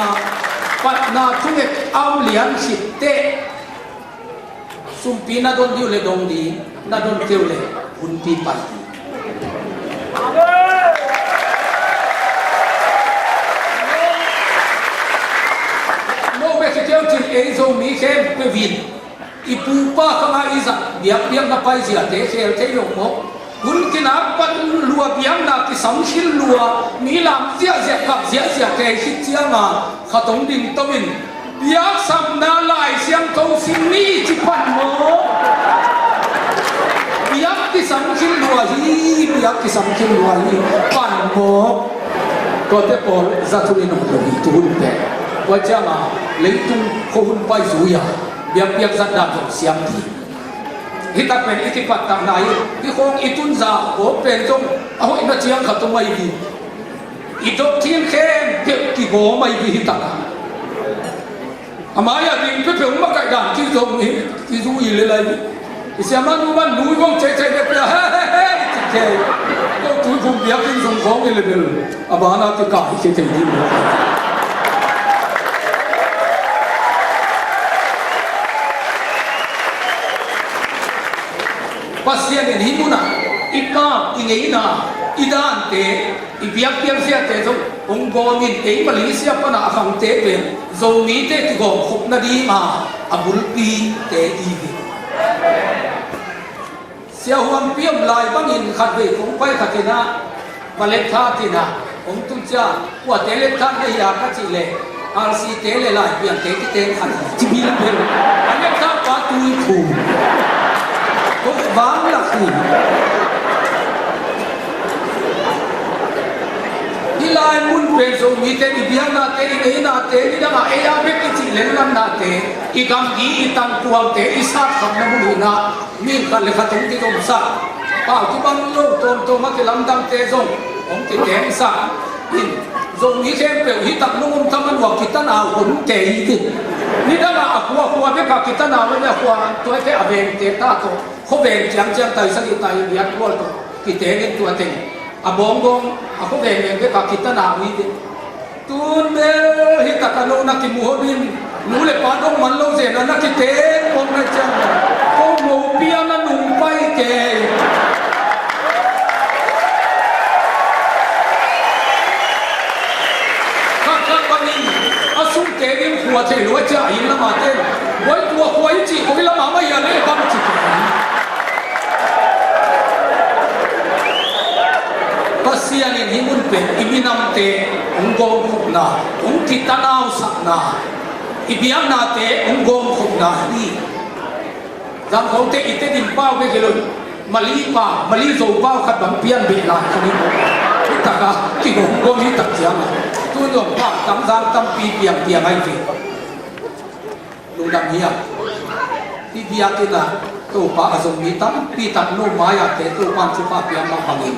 patna thunget a om lian khit teh sumpi na don ding uh leh dong ding, na don kei uh leh hunpi pai ding. No bek hi kei uh cin ei Zomi khempeuh in i pupa khang a i zat biakpiakna paiziate khel thei lo maw? Hun kinak pat lua biakna kisam khil lua mi lam ziahziah kap ziahziahte khit cianga khat hong ding to in Biaksamna Lai Siangtho sim ni ci pan maw? Biak kisam khin lua hi, biak kisam khin lua hi, pan maw? Tuate pawl za thun in om lo hi, tuhun pen. Tua cianga leitung khuahun pai zui a, biakpiak zat dan zong siam ding. Hih tak pen i kipattakna hi, hih khawng i tunza kawk pen zong a hoihna ciang khat om ahi hi. I doctrine khempeuh kigawm ahi hi hih takah. A mai-ah ding peuhpeuh makaih dan kizom hi, kizui lel ahi hi. I siamah nu man nu i vong ceicei le pia, he, he, he, i ci kei. Ko tuiphum biakinn zong khawng i le bel a bana kikah i khe thei ding. Pasian in hih munah i kam, i ngeina, i dante, i biakpiak ziate zong hong gawmin, ei Malaysia pana a khangte pen Zomite kigawmkhop nadinga a bulpite i hi. Siahuampi om lai bangin khatvei kong pai khatinah Valenthate inah hong tun ciang, kuate Lenthat na hia ka cih leh, R C te le Laipiangte kiteng khat hi ci bilbel. A Lenthat pa tui thu. Kong vanglak hi. Hih lai mun pen Zomite i biaknate, i ngeinate, nidangah ei a bek i cih lenlannate, i gamgi, i tangkuangte, i satkhamna mun hinah, mi khat le khat hong kizomsak, pau kibang lo tuamtuam a kilamdangte zong hong kitengsak in, Zomi khempeuh hih tak nung om thaman uh a kitanau honte hi ti. Nidangah a khuakhua bekah kitanau le a khua tuate a vengte ta tawh, khuaveng ciangciang tai sagih tai liat kual tawh kitengin tuate a bawnggawng a khuaveng veng bekah kitanau hi ti. Tun bel hih takah no na kimu honin, nu le pa dong man lo zen a na kiteng mawk na ciang, ko mopi a na nung pai kei. Khat khat bangin a sungte ding khua thei lo a ciah a inn lamah ten, huai tua khua i cih koi lamah mah hian le bang ci kei. Pasian in hih mun pen i minamte hong gawmkhopna, hong kitanausakna, i biaknate hong gawmkhopna hi. Zangkhawngte i Tedim pau bek hi lo, Mali pau, Mali Zo pau khat bang pian beh lai kha ni maw? Hih takah kigawmgawm hih tak ciangah tun zong pau tamzang tampi piangpiang ahi ve. Lungdam hiam? Hih biakinn ah Topa a zong mi tampi tak no mai-ah te Topa in thupha piak mah bangin,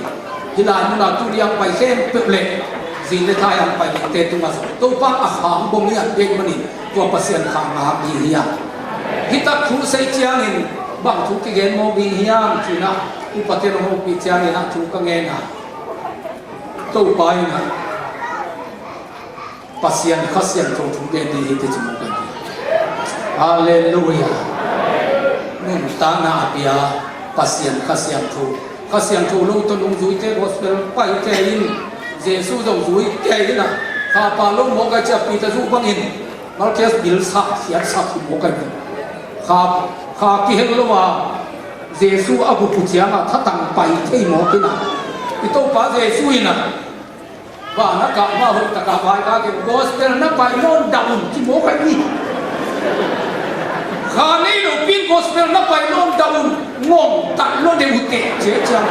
hih lai munah tuni ang pai khempeuh le zing le thai ang pai dingte tungah zong Topa a khang bawng hiam, biak manin tua Pasian khang ngak ding hiam? Hih tak thu sei ciangin bang thu kigen mawk ding hiam? Cinah upate nong hopih ciangin ah thu ka ngen a, Topa in ah Pasian Kha Siangtho thu gen ding hi te ci mawk ahi hi. Halleluiah. Nuntakna a pia Pasian Kha Siangtho. Kha Siangtho lo tawh nungzuite gospel paite in Jesu zong zuite in ah, kha pha lo mawk ahi ciah Peter zuk bangin Malkias bil sak khiat sak hi mawk ahi hi. Kha, kha kihel lo a Jesu a gup uh ciangah thatang pai thei mawk in ah, i Topa Jesu in ah Van a kah mah hoih takah vaikhakin gospel na pai nawn dah un ci mawk ahi hi. Kha nei lopi in gospel na pai nawn dah un, ngong tat lo deuh uh teh ci a ciang.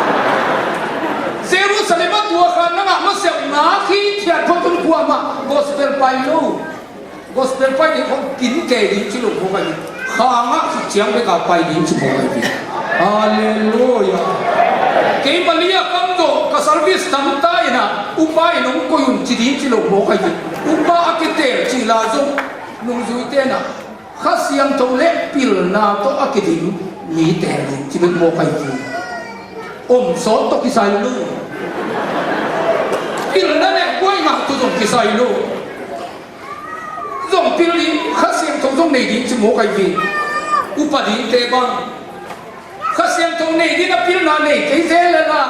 Jerusalem a tua kha na ngah masiah uh ngak hithiat phot un, kuamah gospel pai lo. Gospel pai ding khong kin kei ding ci lo mawk ahi hi. Kha ngah khit ciang bek a pai ding ci mawk ahi hi. Halleluiah. Kei Malaysia kam tawh ka service tam ta in ah upa in hong koih un ci ding ci lo mawk ahi hi. Upa a kiteel cih la zong nungzuite in ah Kha Siangtho le pilna tawh a kidim mi teel ding ci bek mawk ahi hi. Om sawt tawh kisai lo. Pilna le buai ngah tawh zong kisai lo. Zong pil ding, Kha Siangtho zong nei ding ci mawk ahi hi. Upa dingte bang Kha Siangtho nei ding a pilna nei kei zel lel a,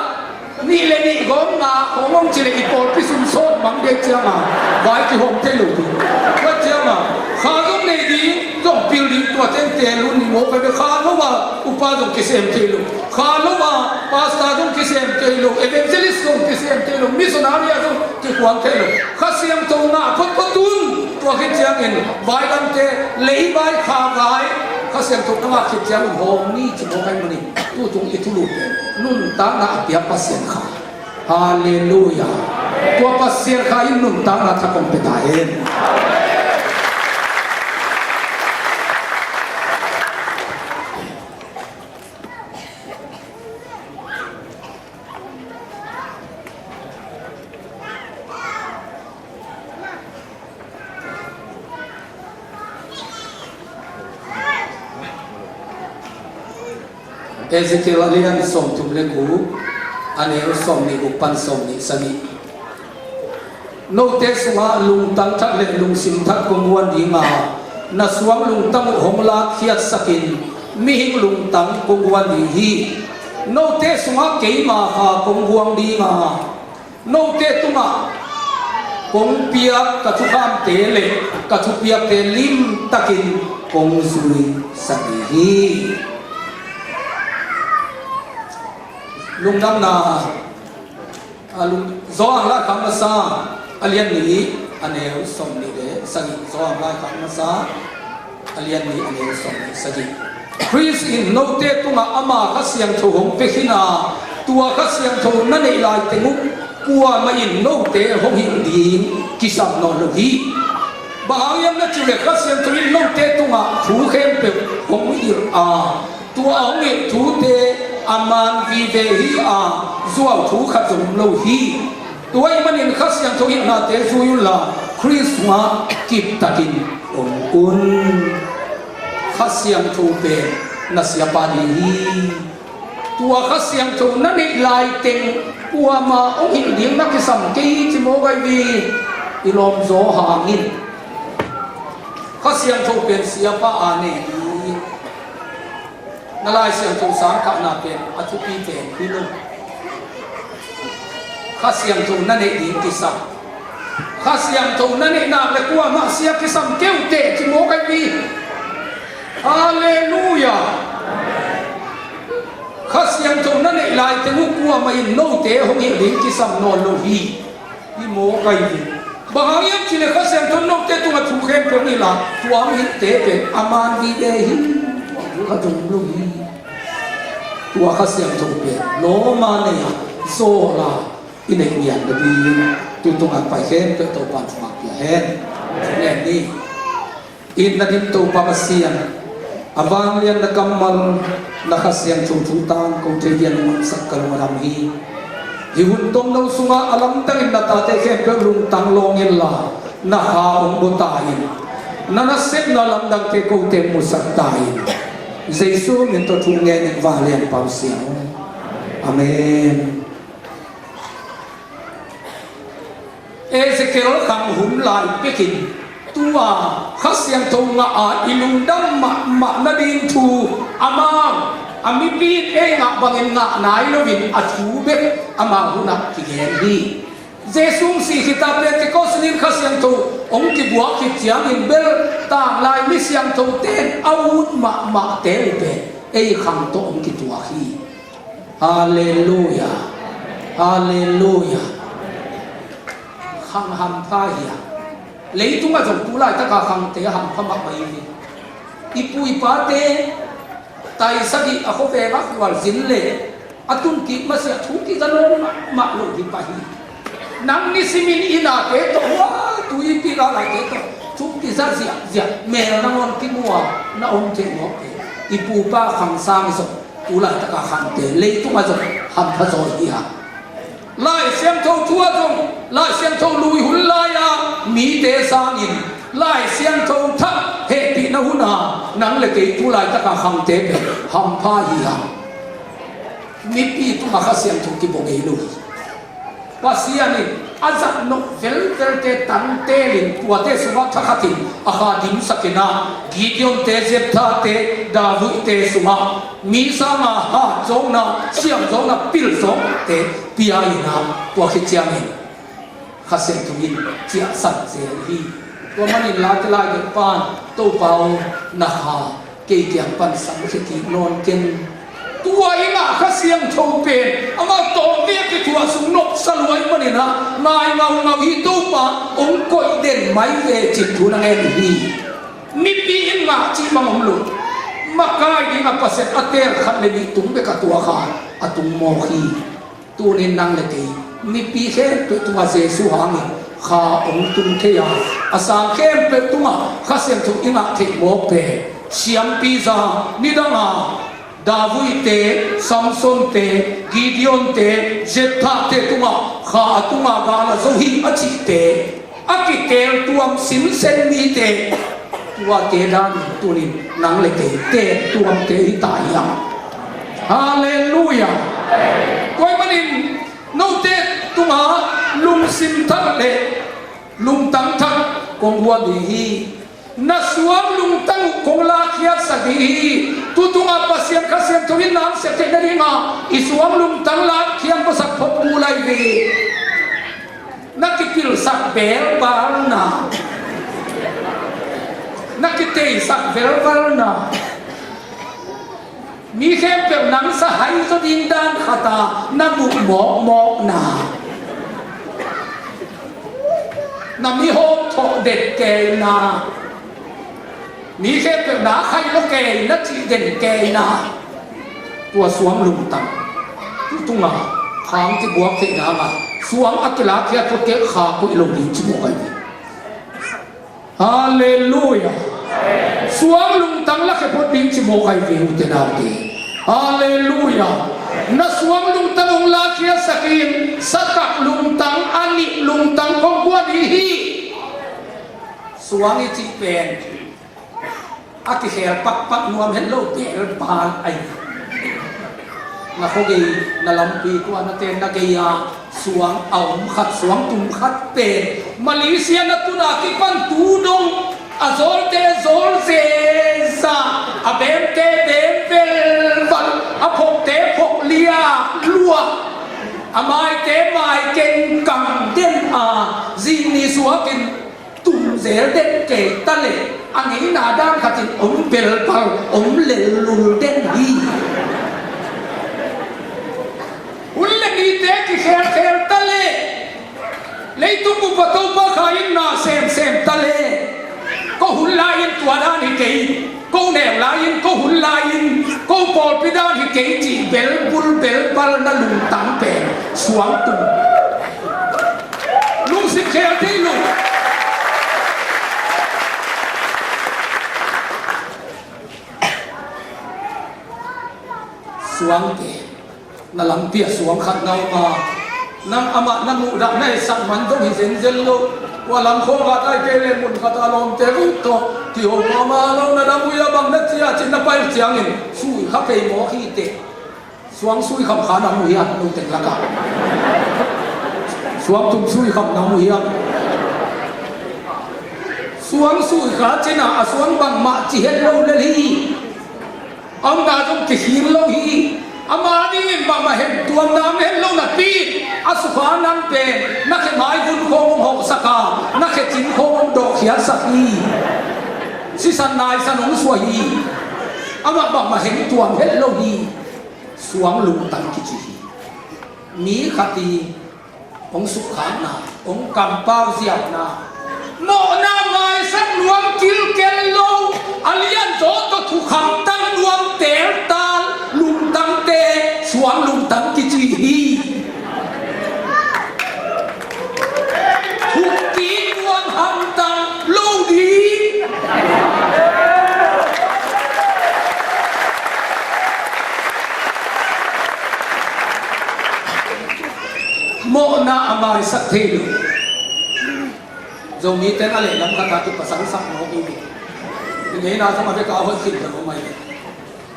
nih le nih gawm nga hong hong ci le i pawlpi sum sawt mang dek cianga vai kihawm thei lo ding. Tua cianga kha zong nei ding, zong pil ding, tua teng teel un ni mawk ahi hi. Kha lo a upa zong kisem thei lo. Kha lo a pastor zong kisem thei lo, evangelist zong kisem thei lo, missionary ah zong kikuang thei lo. Kha Siangtho ngah photphot un. Tua khit ciangin vai dangte, lei vai, kha vai, Kha Siangtho na ngah khit ciangin hawm ni ci mawk ahih manin, tu tung i thulu pen nuntakna a piak Pasian Kha. Halleluiah. Tua Pasian Kha in nuntakna thak hong pia ta hen. Ezekiel a lian sawmthum le guk, a neu sawmnih guk pan sawmnih sagih. Note sungah lungtang thak le lungsim thak kong guan dinga, na suang lungtang uh hong lakkhiatsakin mihing lungtang kong guan ding hi. Note sungah keima Kha kong guang dinga, note tungah kong piak ka thukhamte le ka thupiakte limtakin kong zuisak ding hi. Lungdamna. A lung, Johan Laikhak Masa a lian nih, a neu sawmnih le sagih. Johan Laikhak Masa a lian nih, a neu sawmnih sagih. Khrist in note tungah ama Kha Siangtho hong pia khin a, tua Kha Siangtho na neih laiteng uh kuamah in note hong hilh ding kisam nawn lo hi. Bang hang hiam na cih leh Kha Siangtho in note tungah thu khempeuh hong hilh a, tua a hong hilh thute a man vive hi a, zuau thu khat zong om lo hi. Tua ahih manin Kha Siangtho hilhnate zui unla, Khrist sungah kiptakin om un. Kha Siangtho pen na siapa ding hi. Tua Kha Siangtho na neih laiteng kuamah hong hilh ding na kisam kei hi ci mawk ahi hi. I lawm zaw hangin Kha Siangtho pen siapa a nei hi. Na Lai Siangtho sang kahna pen a thupi pen hi lo. Kha Siangtho na neih ding kisam. Kha Siangtho na neih nak le kuamah sia kisam kei uh teh ci mawk ahi hi. Halleluiah. Kha Siangtho na neih laiteng uh kuamah in note hong hilh ding kisam nawn lo hi. Hi mawk ahi hi. Bang hang hiam cih leh Kha Siangtho note tungah thu khempeuh hong hilh a, tua hong hilhte pen a man vive hi. Tua kha zong om lo hi. Tua Kha Siangtho pen lawm a nei a, zawl a, i neih ngiat nadingin tu tungah pai khempeuh Topa'n thupha pia hen. Amen. Itna dim Topa Pasian, a vanglian na kammal, na Kha Siangtho thu tangko thei dingin na hong sak ka lung a dam hi. Hih hun tomno sungah a lamdangin na tate khempeuh lungtang lawng inla, na Kha hong bua ta in, na nasepna lamdangte kote musak ta in. Jesu min tawh thu ngen in vanglianpa Pasian aw. Amen. Ezekiel khang hun lai pekin tua Kha Siangtho ngah a i lungdam mahmah nading thu amah a mipi in ei ngah bangin ngah nai loin a thu bek ama hunah kigen hi. Jesu hong sih khit a Pentecost ni-in Kha Siangtho hong kibuak khit ciangin bel tanglai mi siangthote in a ut mahmahte uh pen ei khang tawh hong kituak hi. Halleluiah. Halleluiah. Khang hampha hi a. Leitungah zong tu laitaka khangte hampha mahmah hi. I pu i pate tai sagih a khuavengah khualzin le a tunkik masiah thu kiza nawn mahmah lo hi pah hi. Nang nisimin i nate tawh, hua, tuipi galate tawh thu kiza ziahziah, mel nangawn kimu a na om thei mawk hi. I pupa khang sang zong tu laitaka khangte leitungah zong hampha zaw hi a. Lai Siangtho thu ah zong, Lai Siangtho lui hun lai-a mite sangin Lai Siangtho thak hehpihna hun a nang le kei tu laitaka khangte pen hampha hi a. Mipi tungah Kha Siangtho kibua ngei lo hi. Pasian in a zatnop velvelte tangtelin tuate sungah thakhatin a kha dimsakin ah Gideonte, Jepthate, Davidte sungah mi sanga hatzawkna, siamzawkna, pilzawknate pia in ah tua khit ciangin Kha Siangtho in ciahsan zel hi. Tua manin Late Lai Gel pan Topa aw, na Kha kei kiang pan samkhia kik nawn ken. Tua i ngah Kha Siangtho pen amah tawh mi a kithuah sung nopsa luai manin ah ngai ngaungau hi. Topa hong koih den mai ve cih thu na ngen hi. Mipi in ngah cih bang om lo. Makai ding a Pasian a teel khat le nih tung bek a tua kha a tung mawk hi. Tunin nang le kei mipi khempeuh tungah Jesu hangin kha hong tung thei a, a sang khempeuh tungah Kha Siangtho i ngah theih mawk pen siampi za, nidanga Davidte, Samsonte, Gideonte, Jephthahte tungah kha a tungah gal a zo hi a cihte, a kiteel tuam sinsen mite, tuate danin tunin nang le kei teel tuamte hi ta hiam? Halleluiah. Tua ahih manin note tungah lungsim thak le lungtang thak kong guan ding hi. Na suang lungtang uh kong lakkhiatsak ding hi. Tu tungah Pasian Kha Siangtho in na hong sep theih nadingah i suang lungtang lakkhiat masak phot kul lai ve. Na kipilsak belbal na, na kiteisak belbal na, mi khempeuh nang sa hai zaw ding dan khat a na muh mawkmawk na, na mihawm thawh det kei na, mi khempeuh na khai lo kei na cih den kei na, tua suang lungtang. Tu tunga kha hong kibuak theih nangah suang a kilakkhiat phot kei, kha koih lo ding ci mawk ahi ve. Halleluiah. Suang lungtang lakkhe phot ding ci mawk ahi ve, ute naute. Halleluiah. Na suang lungtang hong lakkhiatsak in, satak lungtang, a nih lungtang kong guan ding hi. Suang i cih pen a kikhel pakpak nuam het lo, belbal ahi. Na khuagei, na lampi tua na ten na gei a suang a om khat, suang tum khat pen Malaysia na tun a kipan tu dong a zawlte zawl zeza, a bemte bem velval, a phokte phok liakluak, a maite mai kengkang den a, zing ni suakin tum zel den kei ta leh a ngeina dan khatin om belbal, om lellul den hi. Hun le nite kikhelkhel ta leh, leitung bup a Topa kha in na semsem ta leh, ko hun lai-in tua dan hi kei, ko neu lai-in, ko hun lai-in, ko pawlpi dan hi kei cih belbul belbal na lungtang pen suang tum. Lungsim khel thei lo. Suangte, na lampi ah suang khat na om a, nang amah na muhdah na etsak man zong hi zenzen lo. Tua lam khawng khat ai kei le mun khat a lawmte uh tawh kiho mama lo, na dam uh hi a, bang na ci a, ci na pai ciangin sui kha pei mawk hi teh. Suang sui kham kha na mu hiam, no teng lakah? Suang tum sui kham na mu hiam? Suang sui kha cina a suang bangmah ci het lo lel hi. A omna zong kikhil lo hi. Ama dingin bangmah hemtuamna om het lo napi, a sukha nang pen na khe maivun khawng hong hawhsak a, na khe cin khawng hong dawhkhiatsak hi. Sisan naisan hong suah hi. Amah bangmah hemtuam het lo hi. Suang lungtang kici hi. Mi khat i hong sukkhakna, hong kampau ziauna, mawhna maisak nuam kilkel lo, a lianzaw tawh thukham tang nuam teltal lungtangte suang lungtang kici hi. Thukkik nuam hamtang lo ding. Mawhna a maisak thei lo. Zomite na lehlam khat a kipasalsak mawk i hi. I ngeina zong a bek a hoih khin lo mai.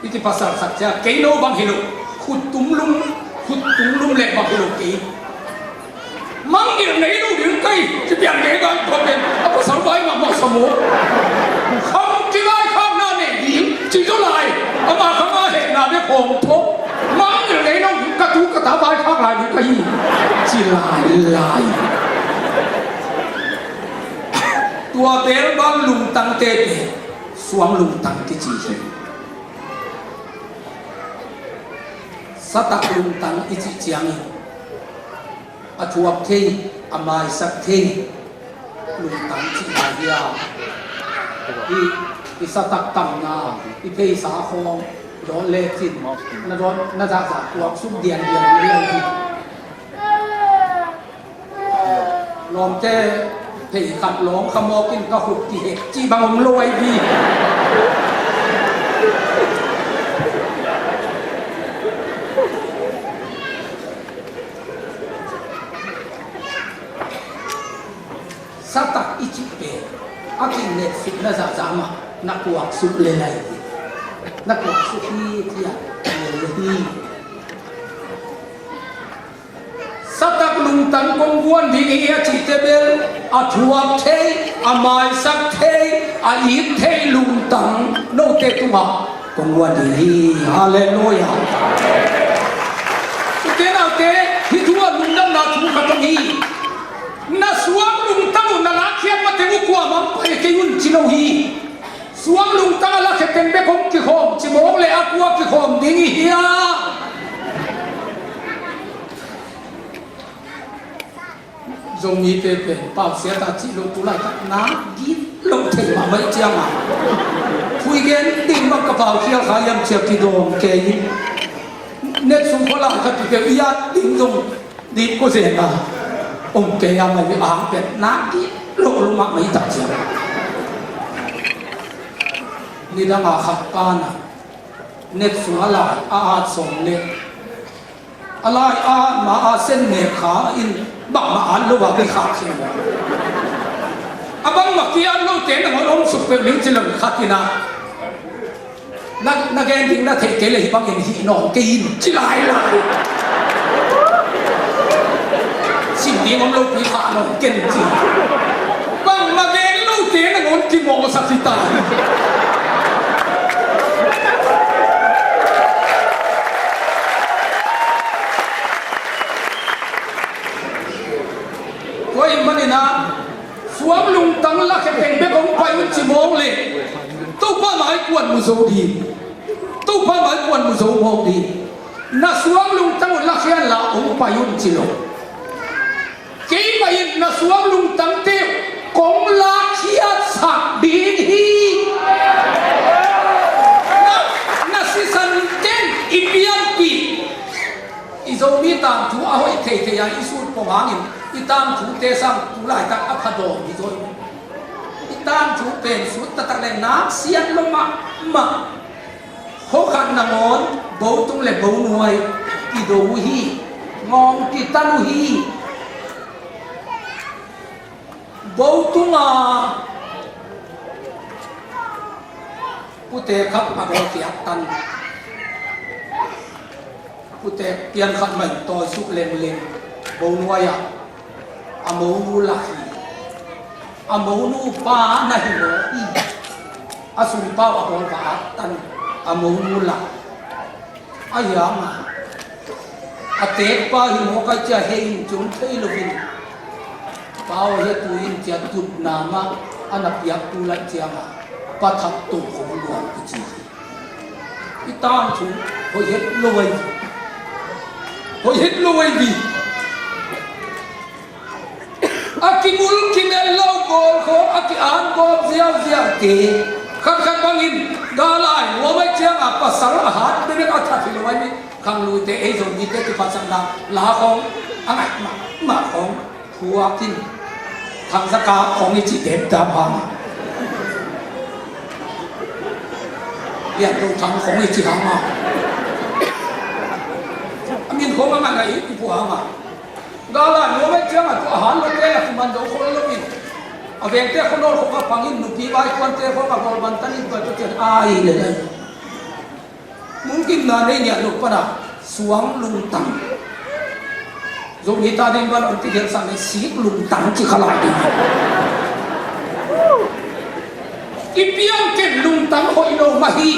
I kipasalsak ciang kei no bang hi lo. Khut tum lum, khut tum lum leh bang hi lo kei. Mangngilh ngei lo ding ka hi, ci pian ngei ka hi tua pen a pasal vai mahmah sam uh. Kham kivaikhakna nei ding ci zaw lai, ama kham a hehna bek hawm thawh. Mangngilh ngei lo ding, ka tu ka ta vaikhak lai ding ka hi, ci lailai. Tua belbal lungtangte pen suang lungtang kici hi. Satak lungtang i cih ciangin a thuak thei, a maisak thei lungtang cih lai hi a. I, i satak tamna, i pheisa khawng dawt lecin na dawt na zahzah tuak suk diandian liau hi. Lawmte, phei khat lawng kha mawk in ka khuk kihek cih bang om lo ahi hi. Satak i cih pen a kinetsuk na zahzah mah na kuaksuk lel ahi hi. Na kuaksuk hi, tiah lel hi. Satak lungtang kong guan ding hi a cihte bel a thuak thei, a maisak thei, a it thei lungtang note tungah kong guan ding hi. Halleluiah. Ute naute, hih thu a lungdamna thu khat om hi. Na suang lungtang uh na lakkhiat mateng uh kuamah pai kei un ci lo hi. Suang lungtang a lakkhe teng bek hong kikhawm ci mawk leh a kua kikhawm ding i hiam? Zomite pen pausiat a cih lo, tulaitak na gilo thei mahmah ciangin phuigen ding bang ka paukhial kha hiam ci-a kidawm kei in. Netsuk khualai khat kipia i at ding zong dip ko zen a om kei a, mai a pet na gilo lo mahmah i tak ciang. Nidang a khat pa na netsuk a lai a at sawm leh a lai a at ma a sen nek kha in bangmah at lo a bei khak khin a, bangmah ki-at lote nangawn om suk peuh ning ci lo khat in a, na, na gen ding na theih kei leh hih bangin hih nawn kei in ci lai lai. Sim ding om lopi kha nawn ken ci. Bangmah gen lote nangawn kimawhsak hi ta hi. Tua ahih manin a, suang lungtang lakkhe teng bek hong pai un ci mawk leh Topa mai kuan mu zo ding. Topa mai kuan mu zo mawk ding. Na suang lungtang uh lakkhiat la hong pai un ci lo. Keimah in na suang lungtangte kong lakkhiatsak ding hi. Na, na sisan ken i pianpih. I Zomi tangthu a hoih theithei a i sut pong hangin i tangthute sang tu laitak a pha dawm hi zaw hi. I tangthu pen sut taktak le nak sian lo mahmah. Khua khat nangawn bo tung le bo nuai kido uh hi. Ngawng kitan uh hi. Bo tunga pute khat a gawl kiak tan. Pute pian khat mah in tawi suk lengleng bo nuai-ah a monu lak hi. A monu pa na hi mawk hi. A sungpa uh a bawl va at tan a monu lak. Ahi hang a, a tekpa hi mawk a, cia hei in ciong thei loin, pa aw, hia tu in cia tutna mah a na piak tu laih ciangin pa that tawh hong luang hi ci hi. I tangthu hoih het lo ahi hi. Hoih het lo ahi hi. A kibul kinel lo, gawlkhawng a ki-an gawp ziauziau te. Khatkhat bangin galai nuam ahih ciangin pasal a hat bekbek a that hi lo ahi hi. Khangluite ei Zomite kiphatsakna la khawng a ngaih mahmah khawng phuak in, Thang Za Kap khawng i cih teng tam hang a, Lian To Thang khawng i cih hang a, a min khawng a ngaih ngaih i phuak hang a. Gala nuam ahih ciangin tua a han lote a kuman zo khol loin, a vengte khua nawl khawng a pangin, nupi vaikuante khawng a bawl bantanin tua tua cian ai le lai. Mungkimna nei ngiat loh pana suang lungtang. Zomi ta ding ban ong ti hian sang nei sik lungtang ci kha lai ding. I piang ken lungtang hoih lo mah hi.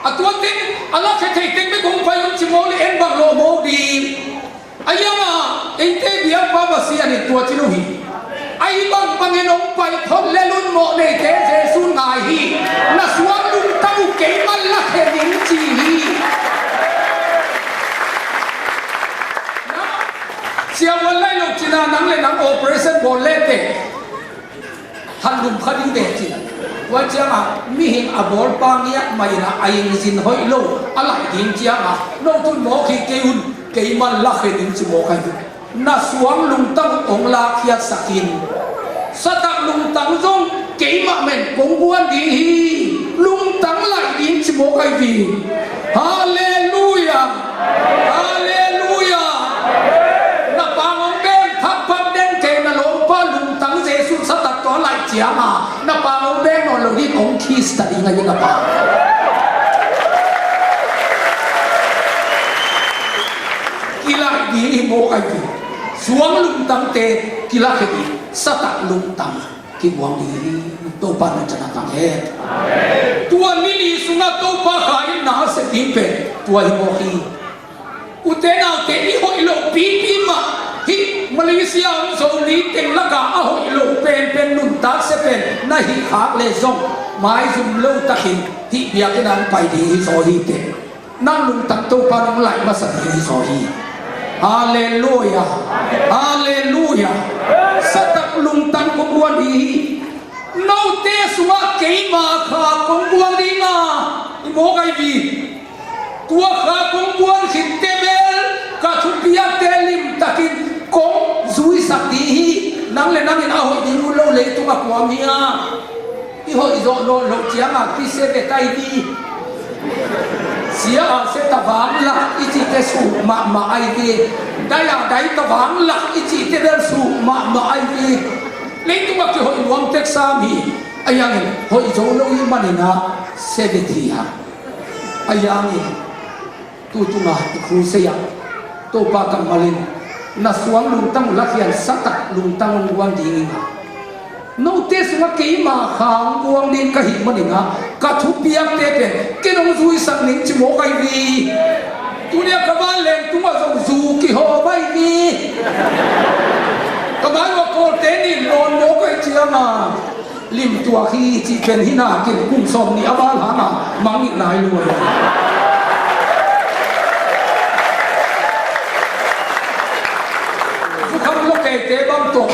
A tua teng a lakkhe thei teng bek hong pai un ci maw le en bang lo maw ding. A hiangah eite biakpa Pasian in tua ci lo hi. Ahi bangbangin hong pai phot lel un mawh neite Jesu ngai hi. Na suang lungtang uh keimah lakkhe ning ci hi. Siavuan lai lo cina nang le nang operation bawl lete. Hanlum kha ding ve cina. Tua cianga mihing a bawlpa ngiat mah ina a ingzin hoih lo a laih ding cianga no tun mawk hi kei un, kei man lakhe ding ci mawk ahi. Na suang lungtang ong lakkhiatsak in. Satak lungtang zong keimah men kong guan ding hi. Lungtang laih ding ci mawk ahi vi. Halleluia. Halleluia. Na pang ong beng phakphak den kei na lawmpa lungtang Jesu satak tua laih cianga na pang ong beng nawn lo ding ong khista ding ahi na pang. Kilaih ding hi mawk ahi. Suang lungtangte kilaih hi ding, satak lungtang kiguang ding hi. Topa nong cina tang he. Tua ni ni sunga Topa kha in na sep ding pen tua hi mawk hi. Ute naute i hoih loh pipi mah hih Malaysia om Zomite teng laka a hoih loh penpen nuntak sia pen na hih khak le zong maizum lo takin hih biakinn ah pai ding hi zaw hi teh. Nang lungtang Topa nong laih masa ding hi zaw hi. Halleluia. Halleluia. Satak lungtang kong guan ding hi. Note sungah keima kha kong guan ding a i mawk ahi vi. Tua kha kong guan khitte bel ka thupiakte limtakin kong zuisak ding hi. Nang le nangin a hoih ding uh lo leitung a kuam hi a. I hoih zawh nawn loh cianga kisia ve tai di. Sia a sia tavang lak i cihte suh mahmah ai di. Dai a dai tavang lak i cihte bel suh mahmah ai di. Leitung a kihoih nuam tek sam hi. A yangin hoih zo lo i manin a sia ve ti ha. A yangin tu tunga i crusade ah Topa kammal in na suang lungtang uh lakhian satak lungtang hong guang ding in a. Note sungah keima kha hong guang ding ka hih manin a ka thupiakte pen ken hong zuisak ning ci mawk ahi vi. Tuni a ka vanleng tungah zong zu kihawm ahi vi. Ka vai uh a kawlte nin nawn mawk ahi cianga lim tuak hi cih pen hi nakin kum sawm nih a val hanga mangngilh nai lua hi. Zukham lo keite bang tawh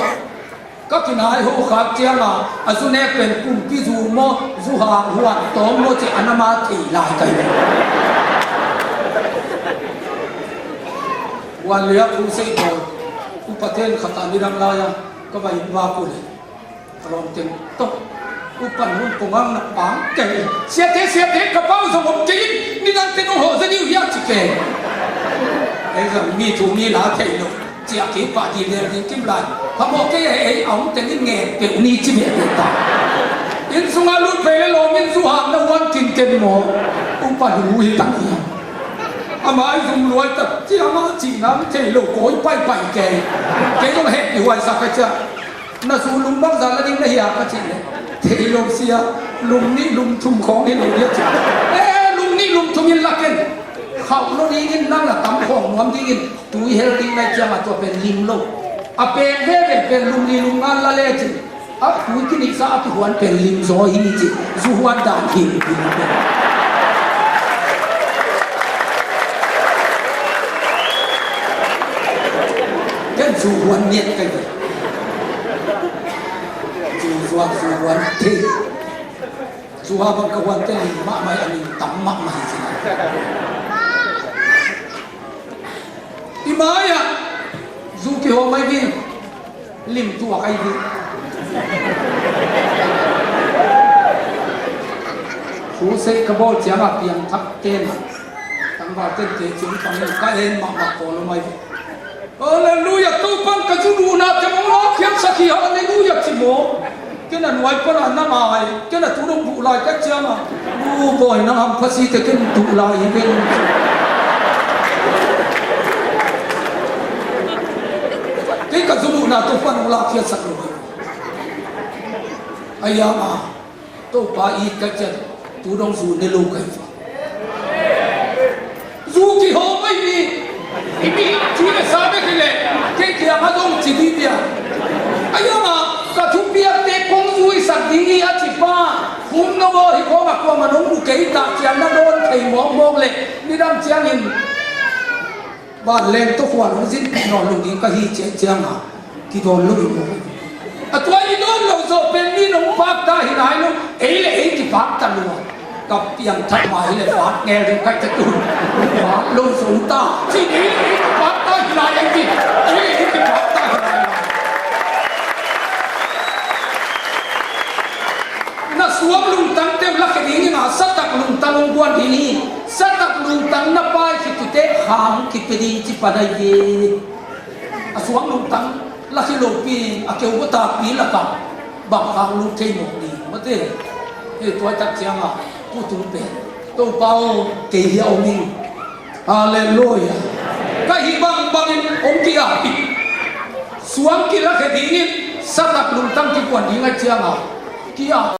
ka kinai ho khak cianga a zu nek pen kumpi zu maw zu hang huan tawm maw ci a nama thei lai kai ve. Huan liak hu sei bawl upaten khata nidang lai-a ka vai in vak uh le. Ka lawmteng tawh upan hun kong ang na pang kei. Siate, siate, ka pau zong om kei in, nidang teng hong hawh zaw ding uh hiam ci kei. Ei zong mi thu mi la thei lo. Ciah kei pah dil lel ding kim lai. Phamawh kei ei, ei a om teng in ngen peuh ni ci beh beh ta. Inn sungah lut phei le lawm in zu hang na huan kin ken maw. Upan hu hi tang hiam. A mai zum luai tak ciah mah cihna om thei lo kawi paipai kei. Kei zong hehpih huaisak ka ciah. Na zu lum bangzah la ding na hia ka cih leh, thei lo sia, lum nih lum thum khawng hi lo dia cih. Eh, lum nih lum thum in la ken. Khauh lo dingin nang na tam khawng nuam dingin tui hel ding nai ciangah tua pen lim lo. A peng veve pen lum nih lum nga la le cih. A tui kinihsa a kihuan pen lim zaw hi cih. Zu huan dan hi. Ken zu huan niat kai ve. Zu zuak zu huan thei. Zu ha bang ka huan te lim mahmah a lim tam mahmah hi ci. I mai-ah zu kihawm ahi ding. Lim tuak ahi ding. Crusade ka bawl ciangah piangthak ten ah tangval tente ciang pangin ka en mahmah pawl om ahi ding. Halleluia, Topan ka zu nuhnate hong lawkkhiatsak hi, halleluia ci maw? Ken a nuai pana na ngai, ken a tu dong duh lai ka cianga. U bawi nang hampha site ken duh lai hi ven. Kei ka zu nuhna Topan hong lakkhiatsak lo hi. A yama Topa it ka ciat tu dong zu ne lo kai. Zu kihawm ahi hi. I mi ci le sa bek hi leh kei kiangah zong ci dih bia. A yama ka thupiakte kong zuisak ding hi a ci pa. Khum no aw hi kawngah kuamah nong mu kei tah ciang na dawn thei mawkmawk leh nidang ciangin Vanleng tawh khuan hong zin nawn lo ding ka hi ciah ciangin kidawn lo hi maw? A tua i dawn lo zawh pen mi nong pakta hi nai lo, ei le ei kipakta lo a. Ka piangthak mah hi le fat ngel ding ka hi tek uh. Fat lo zong ta. Ci ei le ei kipakta hi nai ei ci. Ei le ei kipakta hi nai. Na suang lungtang teuh lakhia dingin a satak lungtang hong guan ding hi. Satak lungtang na pai khit teh khang kipia ding ci pan ahi hi. A suang lungtang lakhia lopi a keu takpi lakah bang khang lut thei mawk ding mate. Hei tua tak ciangin kutung pen Topa aw kei hi a om ing. Halleluia. Ka hih bangbangin hong ki-ap hi. Suang kilakhia dingin satak lungtang kikuan ding ahih ciangin ki-ap.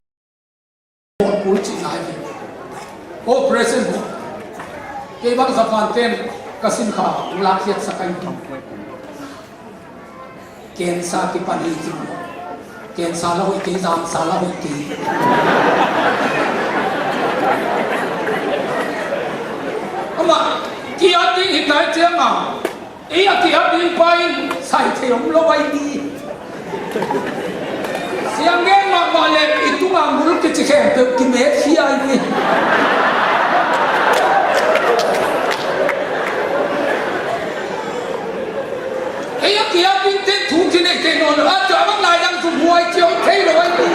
Kul cih nai hi. Operation hi. Kei bang Japan ten ka sinkha lakhiat sak ahi. Cancer kipan hi cih maw? Cancer la hoih kei, zamsa la hoih kei. Amah ki-at ding hi tai ciangin ei a ki-at ding pa in sai thei om lo ahi hi. Siang gen mahmah le i tungah mul kici khempeuh kimet hi ahi hi. Ei a ki-at dingte thu kinei thei nawn lo a, tua bang lai dang zumhuai ciang thei lo ahi hi.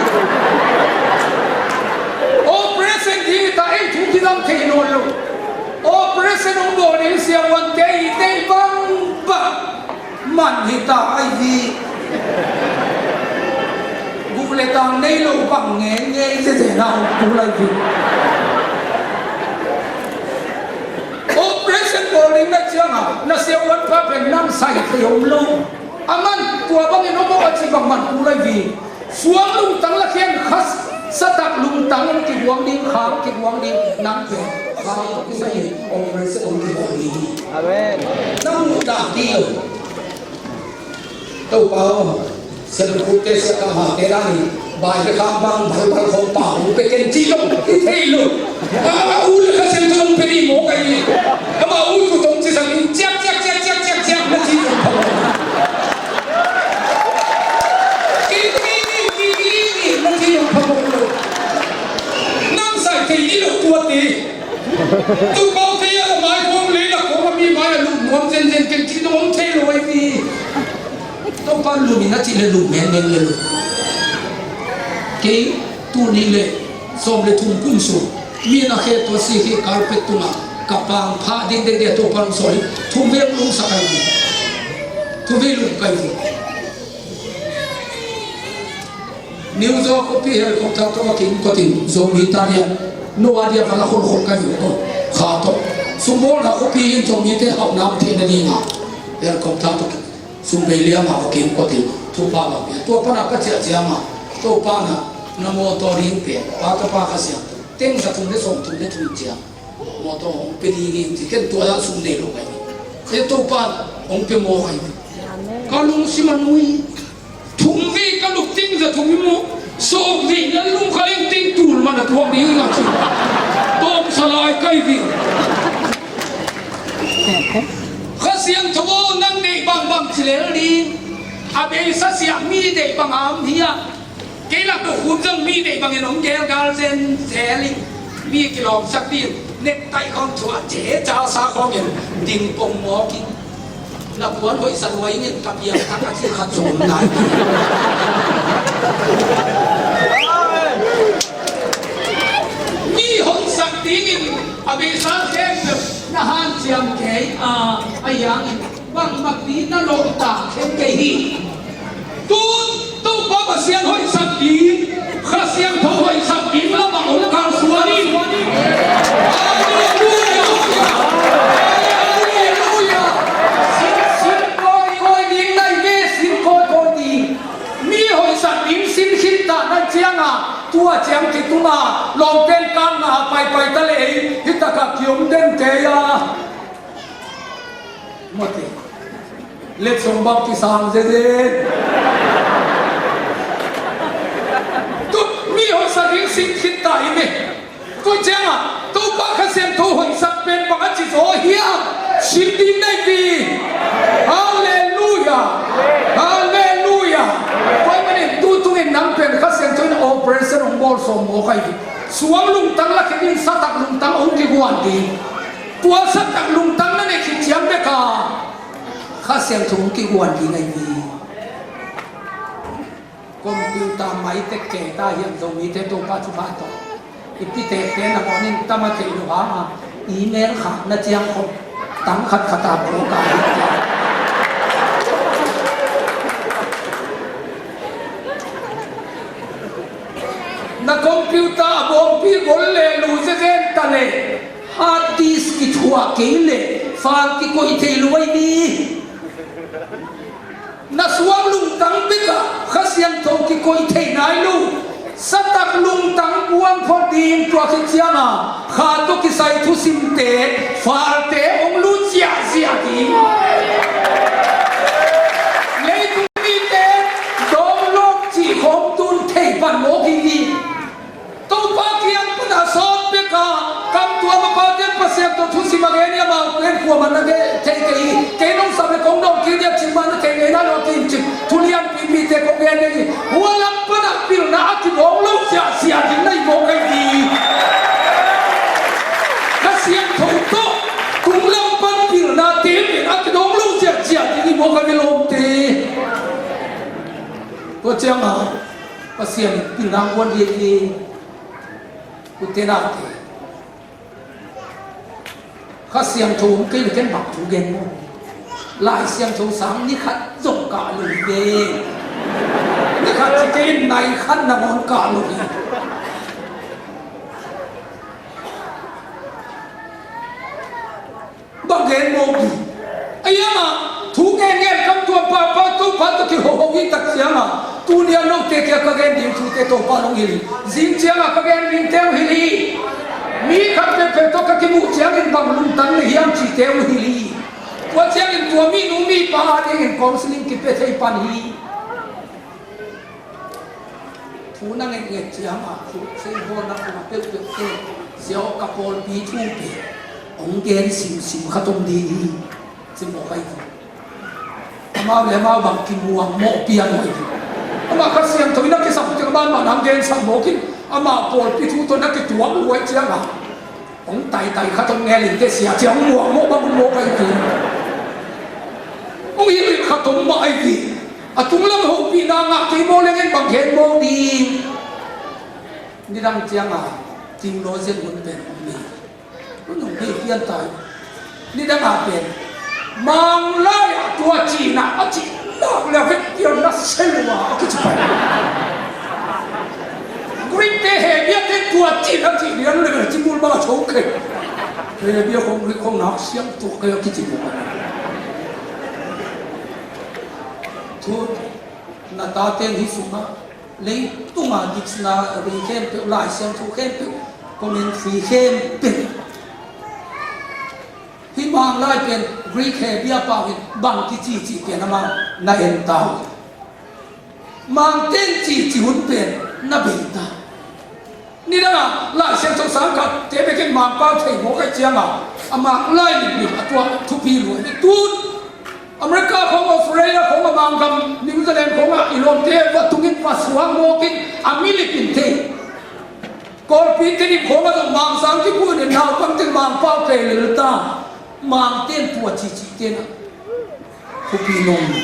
Operation hi ta ei thu kizang thei nawn lo. Operation hong bawl ding siavuante i deih bangbang man hi ta ahi hi. Guh le tang nei lo bang ngeingei zezena hong kul ahi hi. Operation bawl ding na ciangin na siavuanpa pen nang sai thei om lo. A man tua bangin om aw a ci bang man kul ahi hi. Suang lungtang lakhian kha satak lungtang hong kiguang ding, khang kiguang ding nang pen khang hong kisai hi. Operation hong kiguang ding hi. Amen. Nang muh dah ding lo. Topa aw, Seventh-day Adventist siakha mah te dan hi, bai le kham bang balbal khawng pau pe ken ci lo, i thei lo. A, a u le Kha Siangtho hong pe ding maw ka hi. Amah u tu tong ci sang in ciak, ciak, ciak na ci zong phamawh. Ki, ki, ki, ki, ki, ki na ci zong phamawh lo. Nang sai thei ding lo tuate. Topa aw kei a ka mai kong lei na kong a mi mai a lum nuam zenzen ken ci dong om thei lo ahi hi. Topa lum in a cih le lum mengmeng le lum. Kei tuni le sawm le thum kum sung mi na khe tua si khi carpet tungah ka pang phah dingdek dia Topa lum sawi thum vei lum sak ahi hi. Thum vei lum kai hi. New York khuapi helicopter tawh a kim kotin Zomi ta lian no a dia vala khol khol ka hi uh kha tawh. Sumbawlna khuapi in Zomite hauhna om theihna dingin helicopter tawh sum bei liam a kim kotin thupha bang pia. Tua pana ka ciah ciangin Topa na na mawtaw ding pen pa tapa Kha Siangtho teng za thum le sawm thum le thum ciang mawtaw hong pe ding in ci ken tua ah sum nei lo ka hi. E Topa hong pe maw ka hi. Ka lungsim a nui. Thum vei ka luk ting za thum i mu. Sawm vei na lum kha leng ting tul man a tuak ding a ci. Tawm sa lai kai vei. Kha Siangtho aw nang deih bangbang ci lel ding. A beisa siah mi deih bang a om hi a. Kei lak tu khum zong mi deih bangin hong gelgal zenzel in. Mi kilawmsak ding. Nektai khawng thuah ce ca sa khawngin ding pong mawk in. Na puan hoihsa lua ingin ka piangthak a cih khat zong om nai. Mi hoihsak dingin a beisa khempeuh na hanciam kei a, a hiangin bangmah ding na lawhtak khen kei hi. Tun Topa Pasian hoihsak ding, Kha Siangtho hoihsak ding lamah hong kalsuan in. Halleluia! Halleluia! Sin, sin kawikawi ding nai ve, sin kawikawi ding. Mi hoihsak ding sin khit ta na ciangin tua ciang kitunga lawmten kangna a paipai ta leh ei hi takah kiom den kei a. Mawte. Letsong bang kisang zezen. Tu mi hoihsak ding sin khit ta hi ve. Tua ciangin Topa Kha Siangtho hoihsak pen bang a ci zaw hiam? Sim ding nei hi. Halleluia. Halleluia. Tua ahih manin tu tungin nang pen Kha Siangtho in operation hong bawl sawm mawk ahi hi. Suang lungtang la khit in satak lungtang hong kiguan ding. Tua satak lungtang na neih khit ciang bek a Kha Siangtho hong kiguan ding ahi hi. Computer mai tek kei ta hiam, Zomite Topa thupha tawh. I pitekte nangawn in tam a theih loh hang a, email khakna ciang khawng tang khat khat a bawl ka hi. Na computer a bawngpi gol le lu zezen ta le, hard disk kithuah kei le, file kikoih thei lo ahi hi. Na suang lungtang bek ah Kha Siangtho kikoih thei nai lo. Satak lungtang buang phot ding, tua khit ciang a kha tawh kisai thusimte, file te hong lut ziahziah ding. Leitung mite download cih khawng tun thei pan mawk hi hi. Topa kiang pan a sawt bek a kam tuam a pate Pasian tawh thusim a gen hi, amau pen kuamah na gen thei kei hi. Kei nong sap le kong dawng kik ding a cih mah na thei ngei nai lo a ki-im cih thu lianpi mite kong gen ding hi. Hua lam pan a pilna a kidawng lo ziahziah ding na hi mawk ahi hi. Kha Siangtho tawh tung lam pan pilnate pen a kidawng lo ziahziah ding hi mawk ahi hi lawmte. Tua ciang a Pasian in pilna guan hi hi. Ute naute, Kha Siangtho om kei le ken bang thu gen maw? Lai Siangtho sang ni khat zong kah lo hi ve. Ni khat ci kei in nai khat nangawn kah lo hi. Bang gen mawk ding? Ahi hang a, thu gen gen kam tuam pahpah Topa tawh kihoho hi tak ciang a, tuni a note kia ka gen ding thute Topa nong hilh hi. Zing ciang a ka gen dingte uh hilh hi. Mi khat peuhpeuh tawh ka kimuh ciangin bang lungtang na hiam cihte uh hilh hi. Tua ciangin tua minu mipa a dingin counseling kipia thei pan hi. Thu na ngetnget ciang a, thu seihawl na peuhpeuh te, sia aw, ka pawlpi thu pen hong gen simsim khat om ding hi, ci mawk ahi hi. Amau le amau bang kimuang mawh pian ahi hi. Amah Kha Siangtho in a kisam teng amah mah na hong gensak mawk in, amah pawlpi thu tawh na kituak uh ahih ciang a, hong taitai khat hong ngen in teh sia, cia hong muangmawh bang hong mawk ahi hi. Hong hilh khat hong mah ahi hi. A tunglam hopihna ngah kei mawk leng en bang gen mawk ding? Nidang ciang a theologian hun pen hong nei. Hun hong nei pian ta hi. Nidang a pen Manglai ah tua cihna a cih nak le vek pian na sel uh a, a kici pai. Greek te Hebrew te tua cihna cih lian le ci bul bang a cho kei. Hebrew khong Greek khong nak siam tua kei a kici bul. Thu na tate hi sungah leitung a dictionary khempeuh, Lai Siangtho khempeuh, commentary khempeuh, hih Manglai pen Greek Hebrew pau in bang kici cih pen amah na en ta uh. Mangten cih cih hun pen na bei ta. Nidang a Lai Siangtho sang khat te bekin Mangpau thei mawk ahih ciang a, a Manglai mitmit a tua thupi lua hi. Tun America khong, Australia khong, a Manggam New Zealand khong ah i lawmte va tungin va suak mawk in a mi lip in thei. Kawlpi Tedim khong ah zong Mang sang kibuak in naupang teng Mangpau thei lel ta. Mangten tua cih cih ten a thupi nuam lo.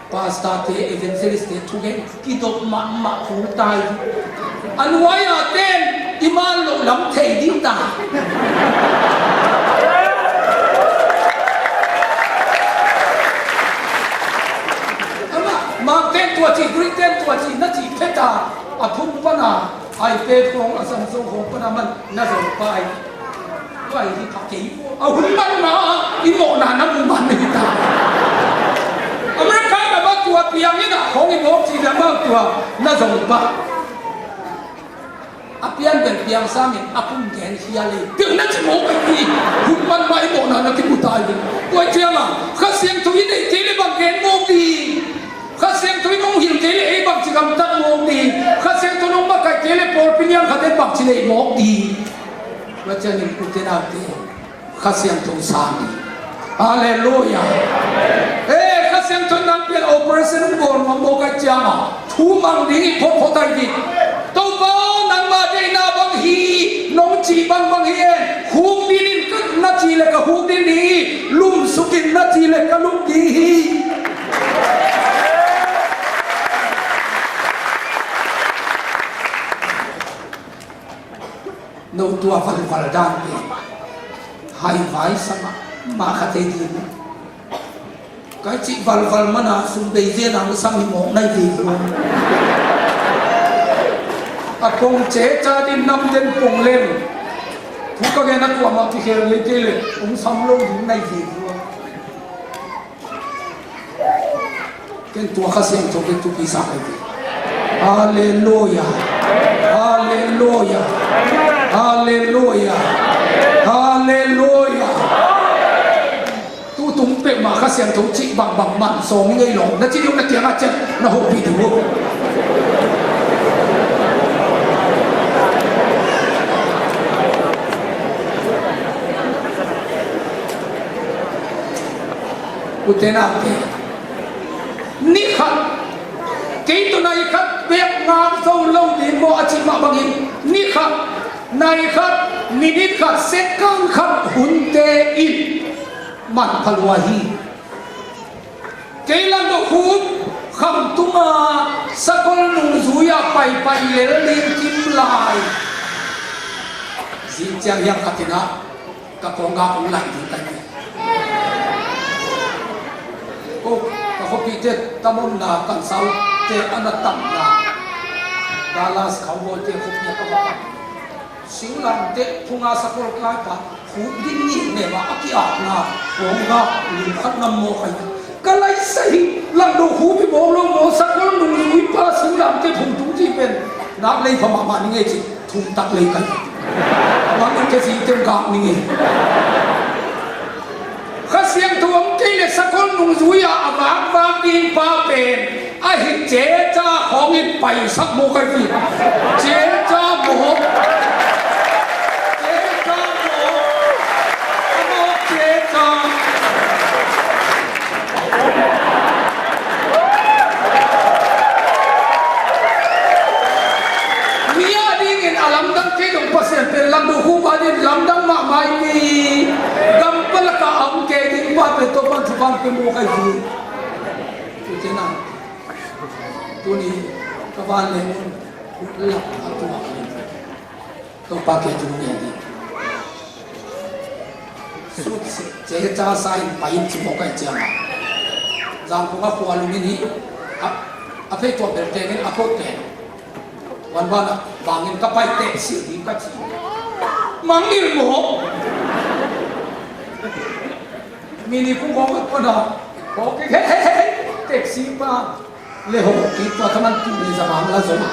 Pastor te, evangelist te thugen kidop mahmah kul ta hi. A nuai a ten i man loh lam thei ding ta. Amah Mangten tua ci, Greek ten tua ci na cih phet a, a phung pan a iPad khong, a Samsung khong pan a man na zong pah hi. Tua hi kha kei. A hun man ma i mawhna na mu man hi ta. America gam ah tua piang in a khong i mawk cih lam ah tua na zong pah. A pian bel piang sam in a kum gen khia le piang na ci mawk ahi hi. Hun man ma i mawhna na kimu ta hi. Tua ciang a Kha Siangtho i neih kei le bang gen mawk ding? Kha Siangtho in hong hilh kei le ei bangci gamtat mawk ding? Kha Siangtho in hong makaih kei le pawlpi lian khat in bangci lei mawk ding? Tua ciangin u te nau te, Kha Siangtho sang hi. Halleluiah. Eh, Kha Siangtho nang pian operation hong bawl nuam mawk ahih ciangin thu mang ding hi photphot ahi hi. Topa aw, nangma deihna bang hi, nong cih bangbang hi e. Huk din in na cih leh ka huk din hi. Lumsuk in na cih leh ka lum ding hi. No tua valval dan pen haivai sa mahmah kha thei ding. Ka cih valval man a sum bei zen a hong sam hi mawk nai ding hi. A pong ceca din nam den pong leng. Thu ka gen a kuamah kikhel ngei kei leh hong sam lo ding nai ding hi. Ken tua Kha Siangtho ken thupi sa ka hi. Halleluiah. Halleluiah. Halleluiah. Halleluiah. Tutung peuhmah Kha Siangtho cih bangbang man sawm i ngei lo. Na cih ding na kiangah ciang na hopih ding uh. U te nau te, ni khat, kei tawh nai khat bek ngak zo lo ding maw a cih mah bangin, ni khat, nai khat, minute khat, second khat hunte in manpha lua hi. Kei Langdo Khup kham tunga sakol nungzui ah paipai lel ding kim lai. Zing ciang hiam khat in ah ka kawnggak hong laih ding ka hi. Ko, ka khuapihte tam omna, kan saute a na tamna Dallas Cowboyte khuapi ah ka va pan. Singlamteh phunga sakol kaipa khup ding ni nema a ki-apna kawnggak lim khat ngam mawk ahi. Ka laisa hi, Langdo Khup i mawk lo maw, sakol nungzuipa Singlamteh phung tung cih pen nak lei pha mahmah ning ei ci. Thum tak lei kai. Bang in ke si tem gak ning e. Kha Siangtho om kei leh sakol nungzui a a vakvak ding pa pen ahi ceca khawng in paisak mawk ahi. Ceca mawk. Ceca mawk. A mawk ceca. Mi a dingin a lamdang kei dong Pasian pen Langdo Khup a dingin lamdang mahmah hi. Gam palak ah a om kei ding pa pen Topa'n thupha hong pia mawk ahi hi. Tuni ka vanleng hun lak a tuak hi. Topa kiang thu ngen hi. Sut sik ceca sa in pai in ci mawk ahi ciangin, Zangkong a khua lum in hi. A, a phei tuah bel teng in a phot teng. Van van a bang in ka pai teh sik ding ka ci. Mangngilh mawk. Mi nih kong khawng a pona. Khawng kik, hei, hei, hei, hei. Taxi pa. Le ho, kik tua thaman tu le za mang la zong.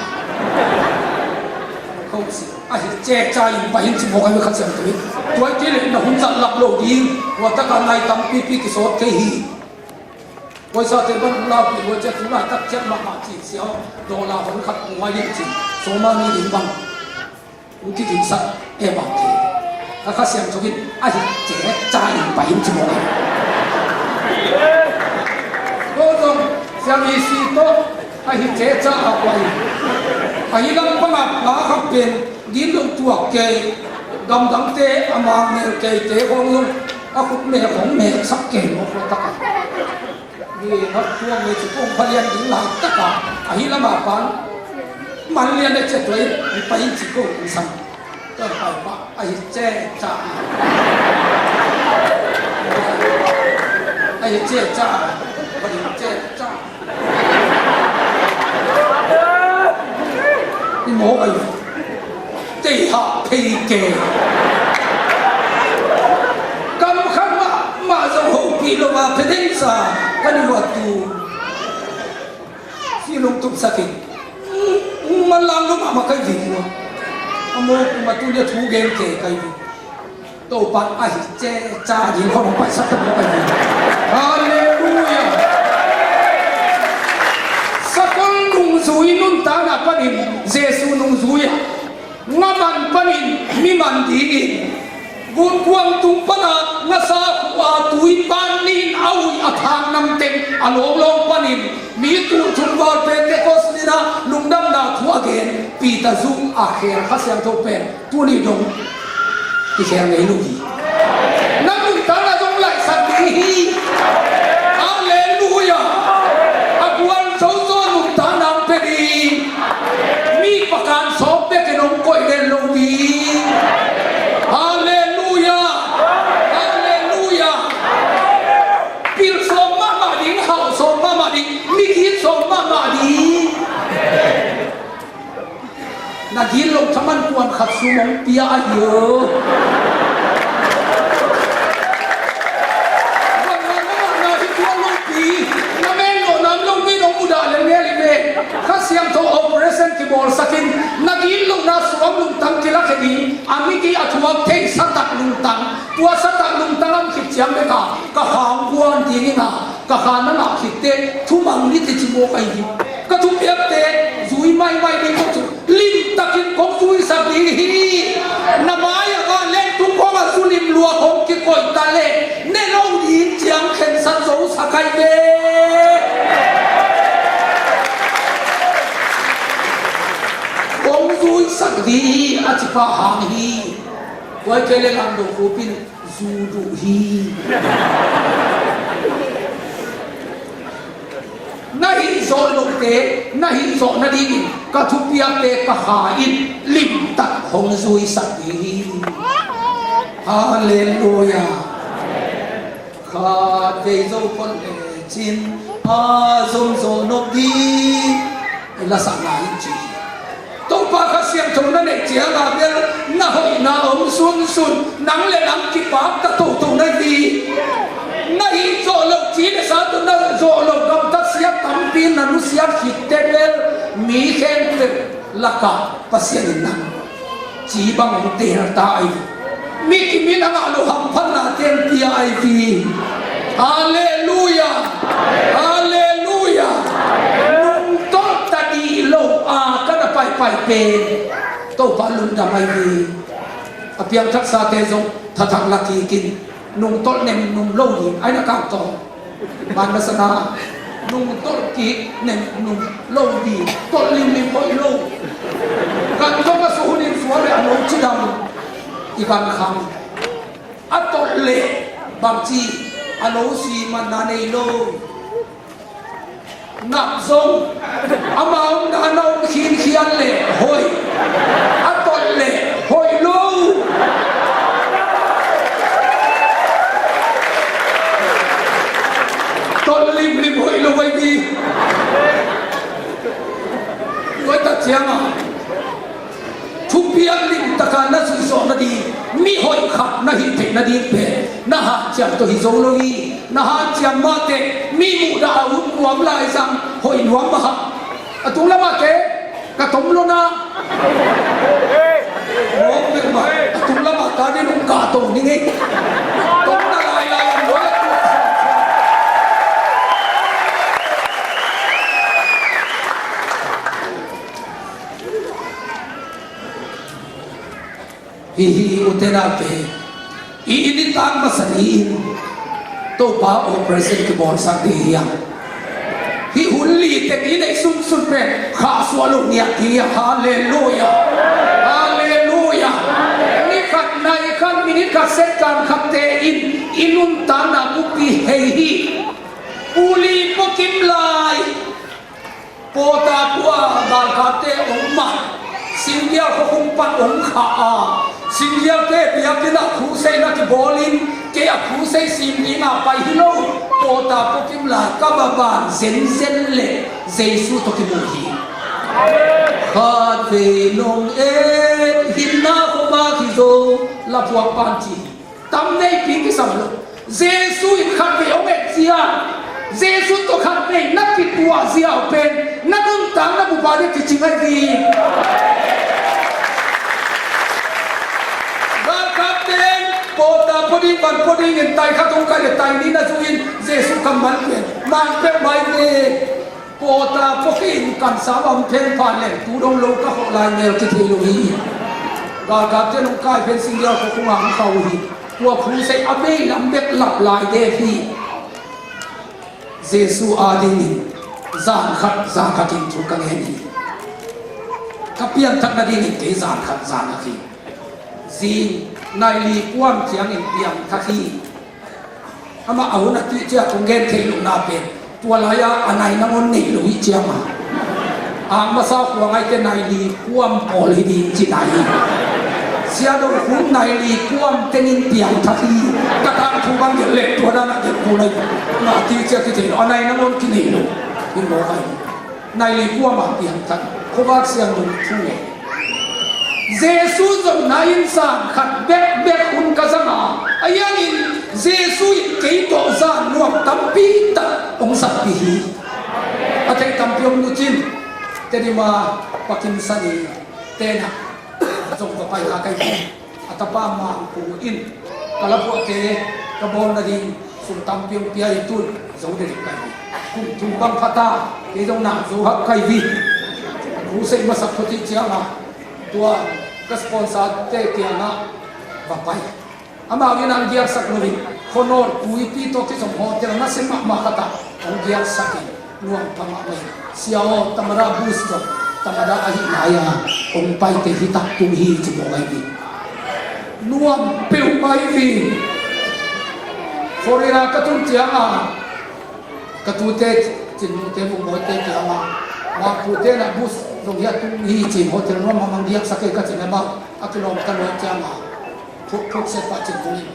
Khawng si. Ahi ceca in pai in ci mawk ahi ve Kha Siangtho in. Tua kei le na hun zat lap lo ding. Tua tak a nai tampipi kisawt kei hi. Paisa te ban hong lau pi lua ciat tu lai tak ciat mahmah ci siau. Dollar hong khat kung mai ding ci. Sawma ni ding bang. Hong kidingsak e bang kei. Ka Kha Siangtho in ahi ceca in pai in ci mawk hi. Ko zong siang i si tawh ahi ceca a pai. Ahi lam pangah la khak pen gin lo tuak kei. Gamdangte a mang mel keite khawng zong a khut mel khawng melsak kei mawk lo takah. Ni na tuang le ci kong phalian ding lai taka ahi lama pan man lian a cia tuai mi pai in ci kong sang. Tuan pai pa ahi ceca. Ahi ceca. Pai ceca. I mawk ahi. Tei hah phei ke. Kam khat mah, mah zong hopih lo a phe deng sa kan i luat tu. Si lungtup sakin. Manlang lo mahmah kai ding ua. A mawk matu le thu gen ke kai ding. Topa ahi ceca ding khawng hong paisak ta mawk ahi. Halleluiah. Sakol nungzui nuntakna panin Jesu nungzui a ngaman panin mi man dingin, gunkuang tung pana ngasa khua tui pan nin a uih a thang namteng a lawnglawng panin mi tulthum val Pentecost nina lungdamna thu a gen Peter zung a khel Kha Siangtho pen tuni dong kikhel ngei lo hi. Nang nuntakna zong laihsak ding hi. Halleluiah. A gual zozo nuntakna hong pia ding. Mi pakan sawm bekin hong koih den lo ding. Halleluiah. Halleluiah. Pil sawm mahmah ding, hauh sawm mahmah ding, migit sawm mahmah ding. Na gitloh thaman kuan khat sum hong pia ahi o. Bang na na na hi tuan lopi, na men lo nam lo mi nong mudah lel ngel hi ve. Kha Siangtho operation kibawlsakin na gitlohna suang lungtang kilakhe ding, a migi a thuak thei satak lungtang, tua satak lungtang a om khit ciang beka ka kha hong guan ding hi na. Ka kha na ngah khitte thumang ni teci mawk ahi hi. Ka thupiakte zui maimai ding ko cu limtakin kong zuisak ding hi. Na mai-ah ka lengtung kong a zu lim lua kong kikoih ta leh ne lo ding ciang khensat zosak ahi ve. Kong zuisak ding hi a ci pa hang hi. Kuai kei le ngam do khupin zu duh hi. Na hih zawh lohte na hih zawh nadingin ka thupiakte ka kha in limtak hong zuisak ding hi. Halleluiah. Khat vei zo phot lecin a zom zo nop ding. I lasak lai in ci. Topa Kha Siangtho na neih cianga bel na hoihna om sunsun nang le nang kipakta toto na hi. Na hih zawh loh ci le sa tawh na zawh loh gamtat siat tampi na nusiat khitte bel mi khempeuh lakah Pasian in nang ci bang hong teel ta ahi. Mi kimin a ngah lo hamphatna teel pia ahi. Halleluiah. Halleluiah. Nungtolh ta dih lo a ka na paipai pen Topa lungdam ahi. A piangthaksate zong thathak la kikin nungtolh nemnum lo ding ai na kangtawng. Ban na sana nungtolh kik nemnum lo ding, tolh limlim hoih lo. Kan zong a suhunin sual le a lo cidam i kan khang. A tolh leh bangci a lo si manna nei lo. Ngap zong ama omna na om khinkhian le hoih. A tolh le hoih lo. Tolh limlim hoih lo vai mi. Tuai tak cianga thupiak limtaka na zuih zawh nading, mi hoih khat na hih theih nading pen na hanciam tawh hi zo lo hi. Na hanciam mahteh mi muhdah a ut nuam lai zang hoih nuam mah. A tung lamah te ka tom lo na. Mawk bek mah a tung lamah ta ding hong kah to ning ei. Tom na lai lai a nuam a tuak. Hi hi, ute naute, i inn i tak masa ni-in Topa operation kibawlsak ding hi hang. Hih hun li teng i neih sunsun pen khahsuah loh ngiat ding hi hang. Halleluiah. Halleluiah. Ni khat nai khat minit khat second khatte in i nuntakna buppi hei hi. Uli pua kim lai Pawta pua galkapte hong mah, Singgial khuakhung pan hong khah a, Singgialte biakinn ah crusade na kibawlin, kei a crusade sim dinga pai hi lo. Pawta pua kim lai ka va ban zenzen leh Jesu tawh kimu hi. Khatvei nong et hinna khuavak hi zo, laphuak pan ci hi. Tam neipi kisam lo. Jesu in khatvei hong et zia, Jesu tawh khatvei na kituah zia uh pen na nuntakna bupa ding kicing ahi hi. Galkapte in pawta pua ding, van pua dingin tai khat hong kai le tai nih na zu in Jesu kammal pen man peuhmah hi ve. Pawta pua khin kamsang a om phengpha leng tu dong lo ka khawh lai mel kithei lo hi. Galkapte nong kai fencing dial khua khungah hong kha uh hi. Tua crusade a bei lam bek lap lai dek hi. Jesu adingin zan khat zan khatin thu ka ngen hi. Ka pianthak nadingin kei zan khat zan khat hi. Zing nai li kuam ciangin piangthak hi. Amah a hun a tih ciang kong gen theih lohna pen tua lai-a a nai nangawn nei lo hi ciang a, ang masa khua ngaite nai li kuam pawl hi ding ci nai hi. Sia Do Khun nai li kuam tengin piangthak hi. Ka tangthu bang gelh leh tua dan a gelh ko lai. Amah a tih ciang kithei lo, a nai nangawn kinei lo. Hi mawk a hi. Nai li kuam a piangthak, khuavak siangtho thu ngen. Jesu zonna in zan khat bekbek hun ka zang a, a hiangin Jesu in kei tawh zan nuam tampi tak hong zatpih hi. A thei tampi om lucin, Tedim a Pa Kim Sani tenah zong va pai kha ka hi. A tapa Mangpu in ka lapuahte ka bawl nading sum tampi hong pia hi. Tun zo dedik ka hi. Kum thum bang pha ta, kei zong na zo hak ka hi. Crusade masak khuati ciangah tua ka sponsor-te kiangah va pai. Amau in ang giaksak lo in, khuanawl tuipi tawh kizom hotel nasia mahmah khatah hong giaksak in, nuam pha mahmah hi. Sia aw, Tamada bus tawh, Tamada ahih lai-a hong paite hi takpi hi ci mawk ahi hi. Nuam peuhmah hi. Florida ka tun ciangah ka tute, Cin Mung te, Mung Bawi te kiangah, Mangpu tenah bus zong hi a tung hi ci-in hotel nuam mahmah hong giaksak hi ka cih leh, amau a kilawm ta lo ciangah phukphuk siapa Cin Mung in,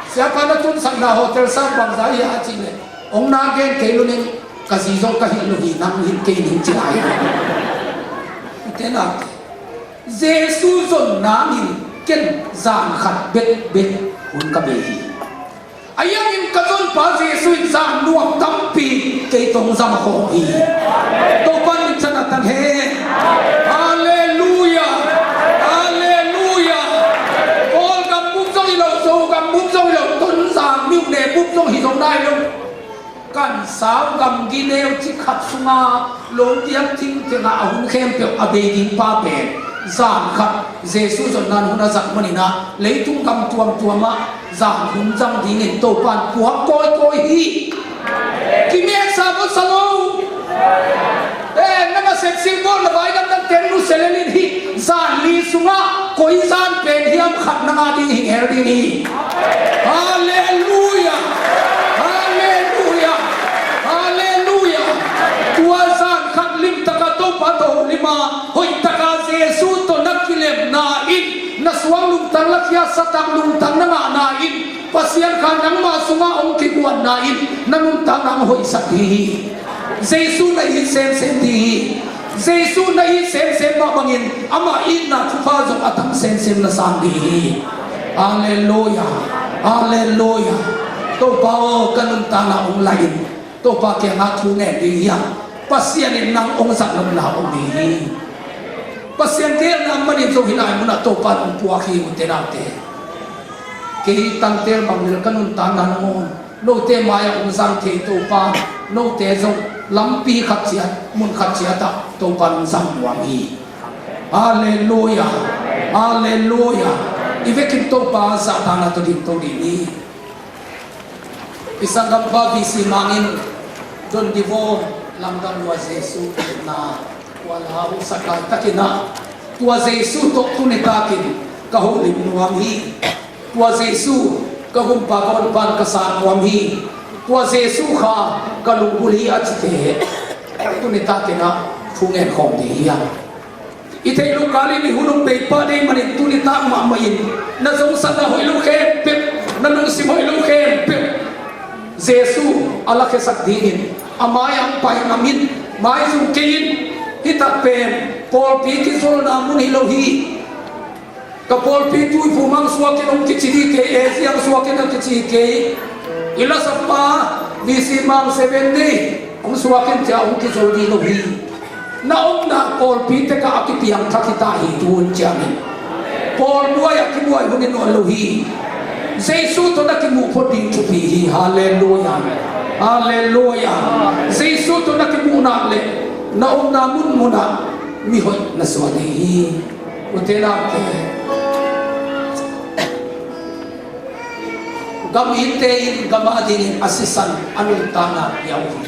Siapa na tunsakna hotel sang bangzah hi a cih leh, hong na gen kei lo ning, ka zi zong ka hilh lo hi, nang hilh kei ning ci lai. Ute naute, Jesu zon nangin ken zan khat bekbek hun ka bei hi. A hiangin ka zonpa Jesu in zan nuam tampi kei tawh hong zang khawm hi. Topa min thang a tang hen. Halleluia. Halleluia. Kawlgam bup zong hi lo, Zogam bup zong hi lo, Tonzang, Myone bup zong hi zong nai lo. Kan sau gam gineu ci khat sunga lo diak thingthing a, a hun khempeuh a bei ding pa pen zan khat Jesu zonna hun a zat manin ah leitung gam tuamtuam ah zan hun zang dingin Topa in puak kawikawi hi. Kimeksa mawhsa lo. Eh, na nasep singbawl na vai dangdang teng nusia lel in, hih zan li sungah koi zan pen hiam khat na ngah ding hi, hing hel ding hi. Halleluia. Halleluia. Halleluia. Tua zan khat limtaka Topa tawh holim a, hoihtaka Jesu tawh na kilemna in, na suang lungtang lakhia, satang lungtang na ngahna in, Pasian kha nangma sungah hong kiguanna in na nuntakna hong hoihsak ding hi. Jesu na it semsem ding hi. Jesu na it semsem mah bangin ama itna thupha zong a tam semsem na sang ding hi. Halleluia. Halleluia. Topa aw, ka nuntakna hong la in. Topa kiangah thu ngen ding hi hang. Pasian in nang hong zat nopna om ding hi. Pasian geelna manin zong hih lai munah Topa in hong puak hi, ute naute. Kei tangtel bang lel ka nuntakna nangawn note mai-ah hong zang thei Topa, note zong lampi khat ciat, mun khat ciatah Topa in hong zang nuam hi. Halleluia. Halleluia. I vekin Topa zahtakna tawh dingto ding hi. I sanggampa V C Mang in Don Divo lamdang lua Jesu na kuala hong sak laitakin ah, tua Jesu tawh tuni takin ka holim nuam hi. Tua Jesu ka gumpa ka honpa in ka sang nuam hi. Tua Jesu kha ka lunggulh hi a cite tuni takin ah thu ngen khawm ding hi hang. I theih loh kalin i hun hong bei pah ding manin tuni tak mahmah in na zongsatna hoih lo khempeuh, na lungsim hoih lo khempeuh Jesu a lakhiasak dingin a mai-ah hong pai ngam in, maizum kei in. Hih tak pen pawlpi kizolna mun hi lo hi. Ka pawlpi Tuiphum ah hong suak in hong kici ding kei, A Z ah hong suak in hong kici kei. I lasapa V C Mang Seven Day hong suak in ci-a hong kizol ding lo hi. Na omna pawlpi tekah a kipiangthak hi ta hi, tu hun ciangin. Pawl buai a kibuai hun hi nawn lo hi. Jesu tawh na kimuh phot ding thupi hi. Halleluia. Halleluia. Jesu tawh na kimuh nak leh na omna munmunah mihoih na suak ding hi. Ute naute, Gam itte in gam adingin a sisan a nuntakna pia uh hi.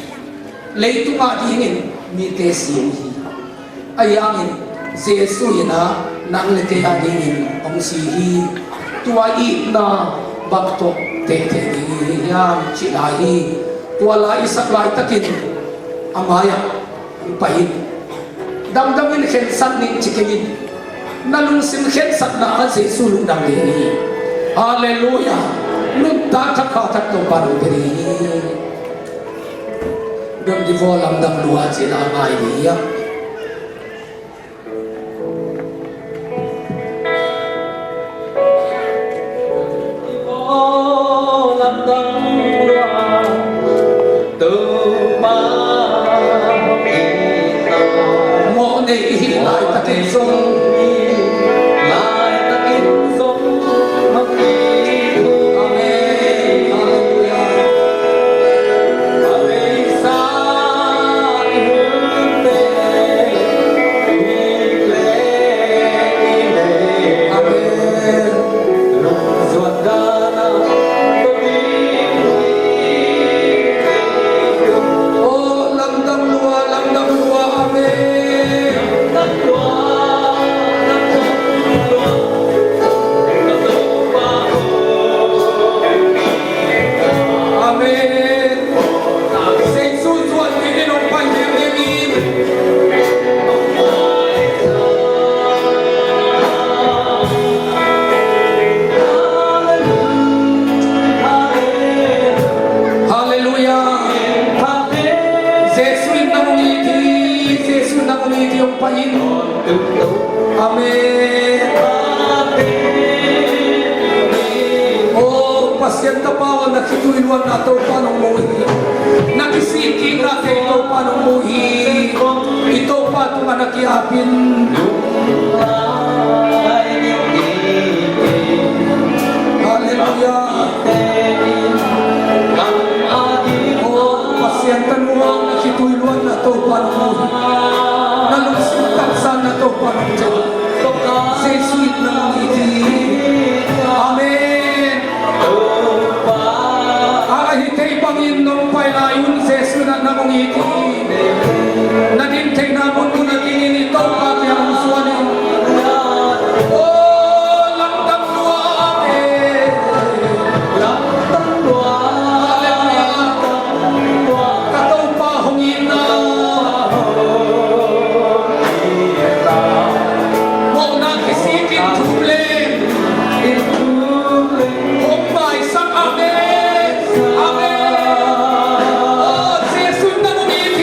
Leitung adingin mite si uh hi. Ahi hangin Jesuh in ah nang le kei adingin hong si hi. Tua itna bang tawh tehteh ding hi hiam cih lai hi. Tua lai i sak laitakin a mai-ah hong pai in. Damdamin khensat ning ci kei in. Na lungsim khensatna ah Jesuh lungdam ding hi. Halleluiah. Nuntak thakhat thak Topa nong pia ding hi. Dam di vaw lamdang lua ci la ngai ding hi. Mawh nei i hih laitakin zong, laitakin zong, Amen. Halleluiah. Amen. Jesuh zuan dingin hong pai liangin. Halleluiah. Jesuh in nang hong it hi, Jesuh in nang hong it hi, hong pai in. Amen. Oh, Pasian tapa aw, na khitui luanna Topa nong mu hi. Na kisik kikna te Topa nong mu hi. I Topa tungah na ki-ap in. Halleluiah. Oh, Pasian tanu aw, na khitui luanna Topa nong mu hi. Na lungsim taksanna Topa nong cah. Jesuh in nang hong it hi. Amen. A, ahi thei bangin nong pai lai un Jesuh in nang hong it hi. Na din theihna munmun a dingin i Topa kiang hong zuan in. Oh, lamdang lua, amen. Halleluiah. Ka Topa hong itna. Mawhna kisik in thum leng. Hong maisak, amen. Amen. Oh, Jesuh in nang hong it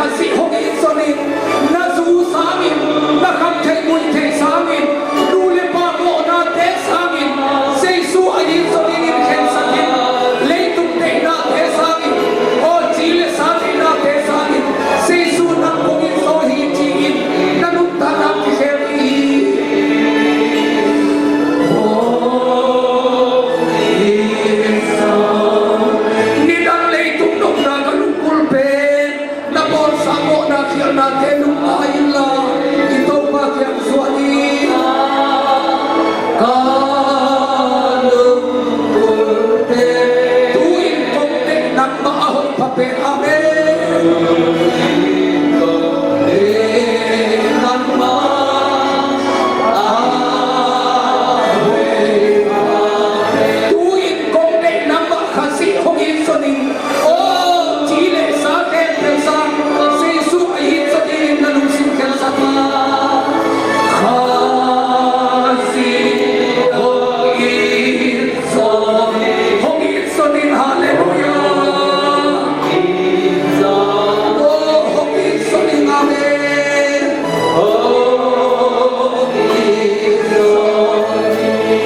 Khazih hong it zongin, na zu sangin, na khamtheih muihtheih sangin, nu le pa mawhnate sangin, Jesu a it zongin khensak in. Leitung deihnate sangin, aw ci le sa deihnate sangin, Jesu nang kong it zaw hi ci-in na nuntakna kikhel hi. Nidang leitung nopna ka lunggulh pen na bawlsa mawhna khialhnate lungngai inla, i Topa kiang zuan in. Ka lunggulhte, tu-in kong deih nangmah a hoih pha pen. Amen. Kong deih nangmah a hoih pha pen. Tu-in kong deih nangmah Khazih hong it zongin. Aw ci le sa khempeuh sang Jesu a it zongin na lungsim khensak in. Khazih hong it zongin, hong it zongin, halleluiah. Aw hong it zongin, amen.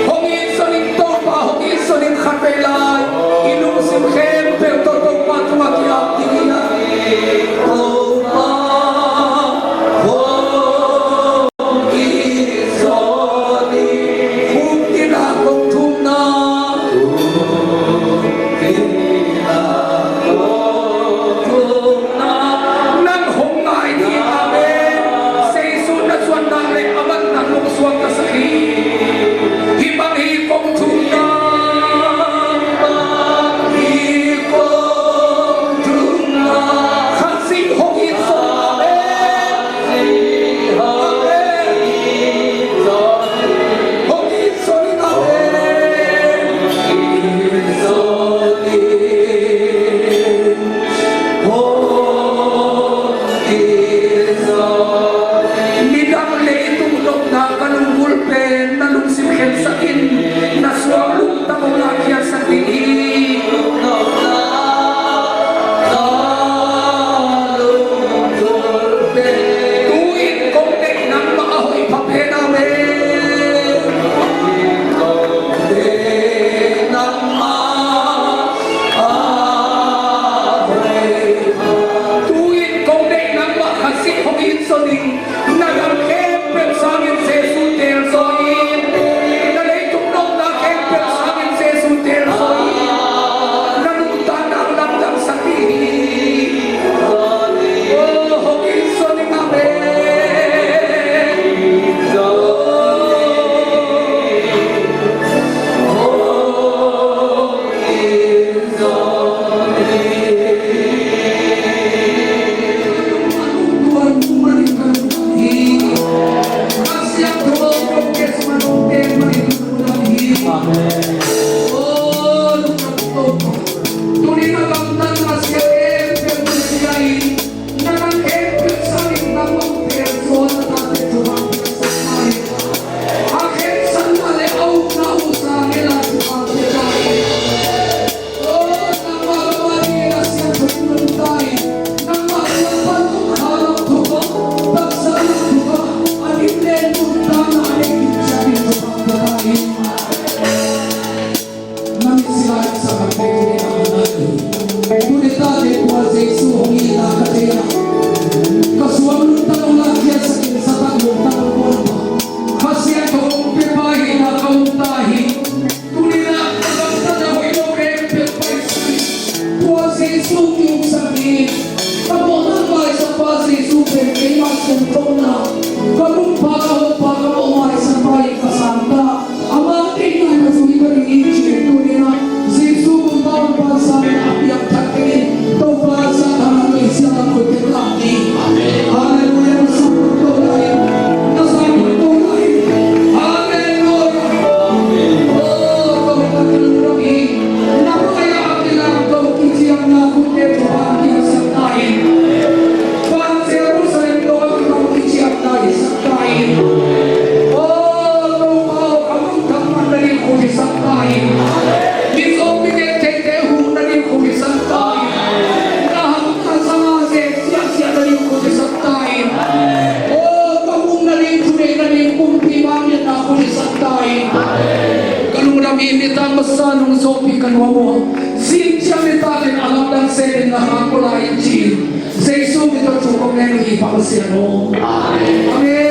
Hong it zongin, Topa hong it zongin khatvei lai i lungsim khempeuh tawh Topa tungah ki-ap ding hi. Topa hong it zongin, hong it a kong thumna. Nang hong ngai ding, amen. Jesu na zuan nak leh a man nang hong suak ka sak hi. Hih bang hi kong thumna, hih bang hi kong thumna. Khazih hong it zong, amen. Amen. Hong it zongin, amen. Nidang leitung nopna ka lunggulh pen na lungsim khensak in, na suang lungtang hong lakkhiatsak ding hi. Tu-in kong deih nangmah a hoih pha pen, amen. Kong deih nangmah a hoih pha. Tu-in kong deih nangmah Khazih hong it zongin, na dang khempeuh sangin Jesu teelzaw in. Na leitung nopna khempeuh sangin Jesu teelzaw in. Na nuntakna lamdangsak ding hi. Aw hong it zongin, amen. Tuni-in ah ka gamtat a hoih lo khempeuh paisuk in, tua Jesu kiuksak in. Ka mawhna maisakpa Jesu pen keima sungtawna, ka gumpa, ka hoppa, ka mawh maisakpa in ka sangta. Amah teng nai ka zui ka ding hi ci-in tuni-in ah Jesu gumpa, hoppa sangin a piangthak kei in. Topa zahtakna tawh i siangtho kei lak ding. Halleluiah. Na sangin, na sangin, na sangin. Halleluiah. Oh, Topa ka lungdam hi. Na mai-ah a kilamto kiciamna khutte'n Topa hong hisak ta in. Van Jerusalem tawh a kilamto kiciamna hisak ta in. masa nung sawpih ka nuam uh a, zing ciang nitakin a lamdang se ding na hang ko lai in ci-in Jesu min tawh thu kong ngen uh hi, Pa Pasian aw. Amen. Amen.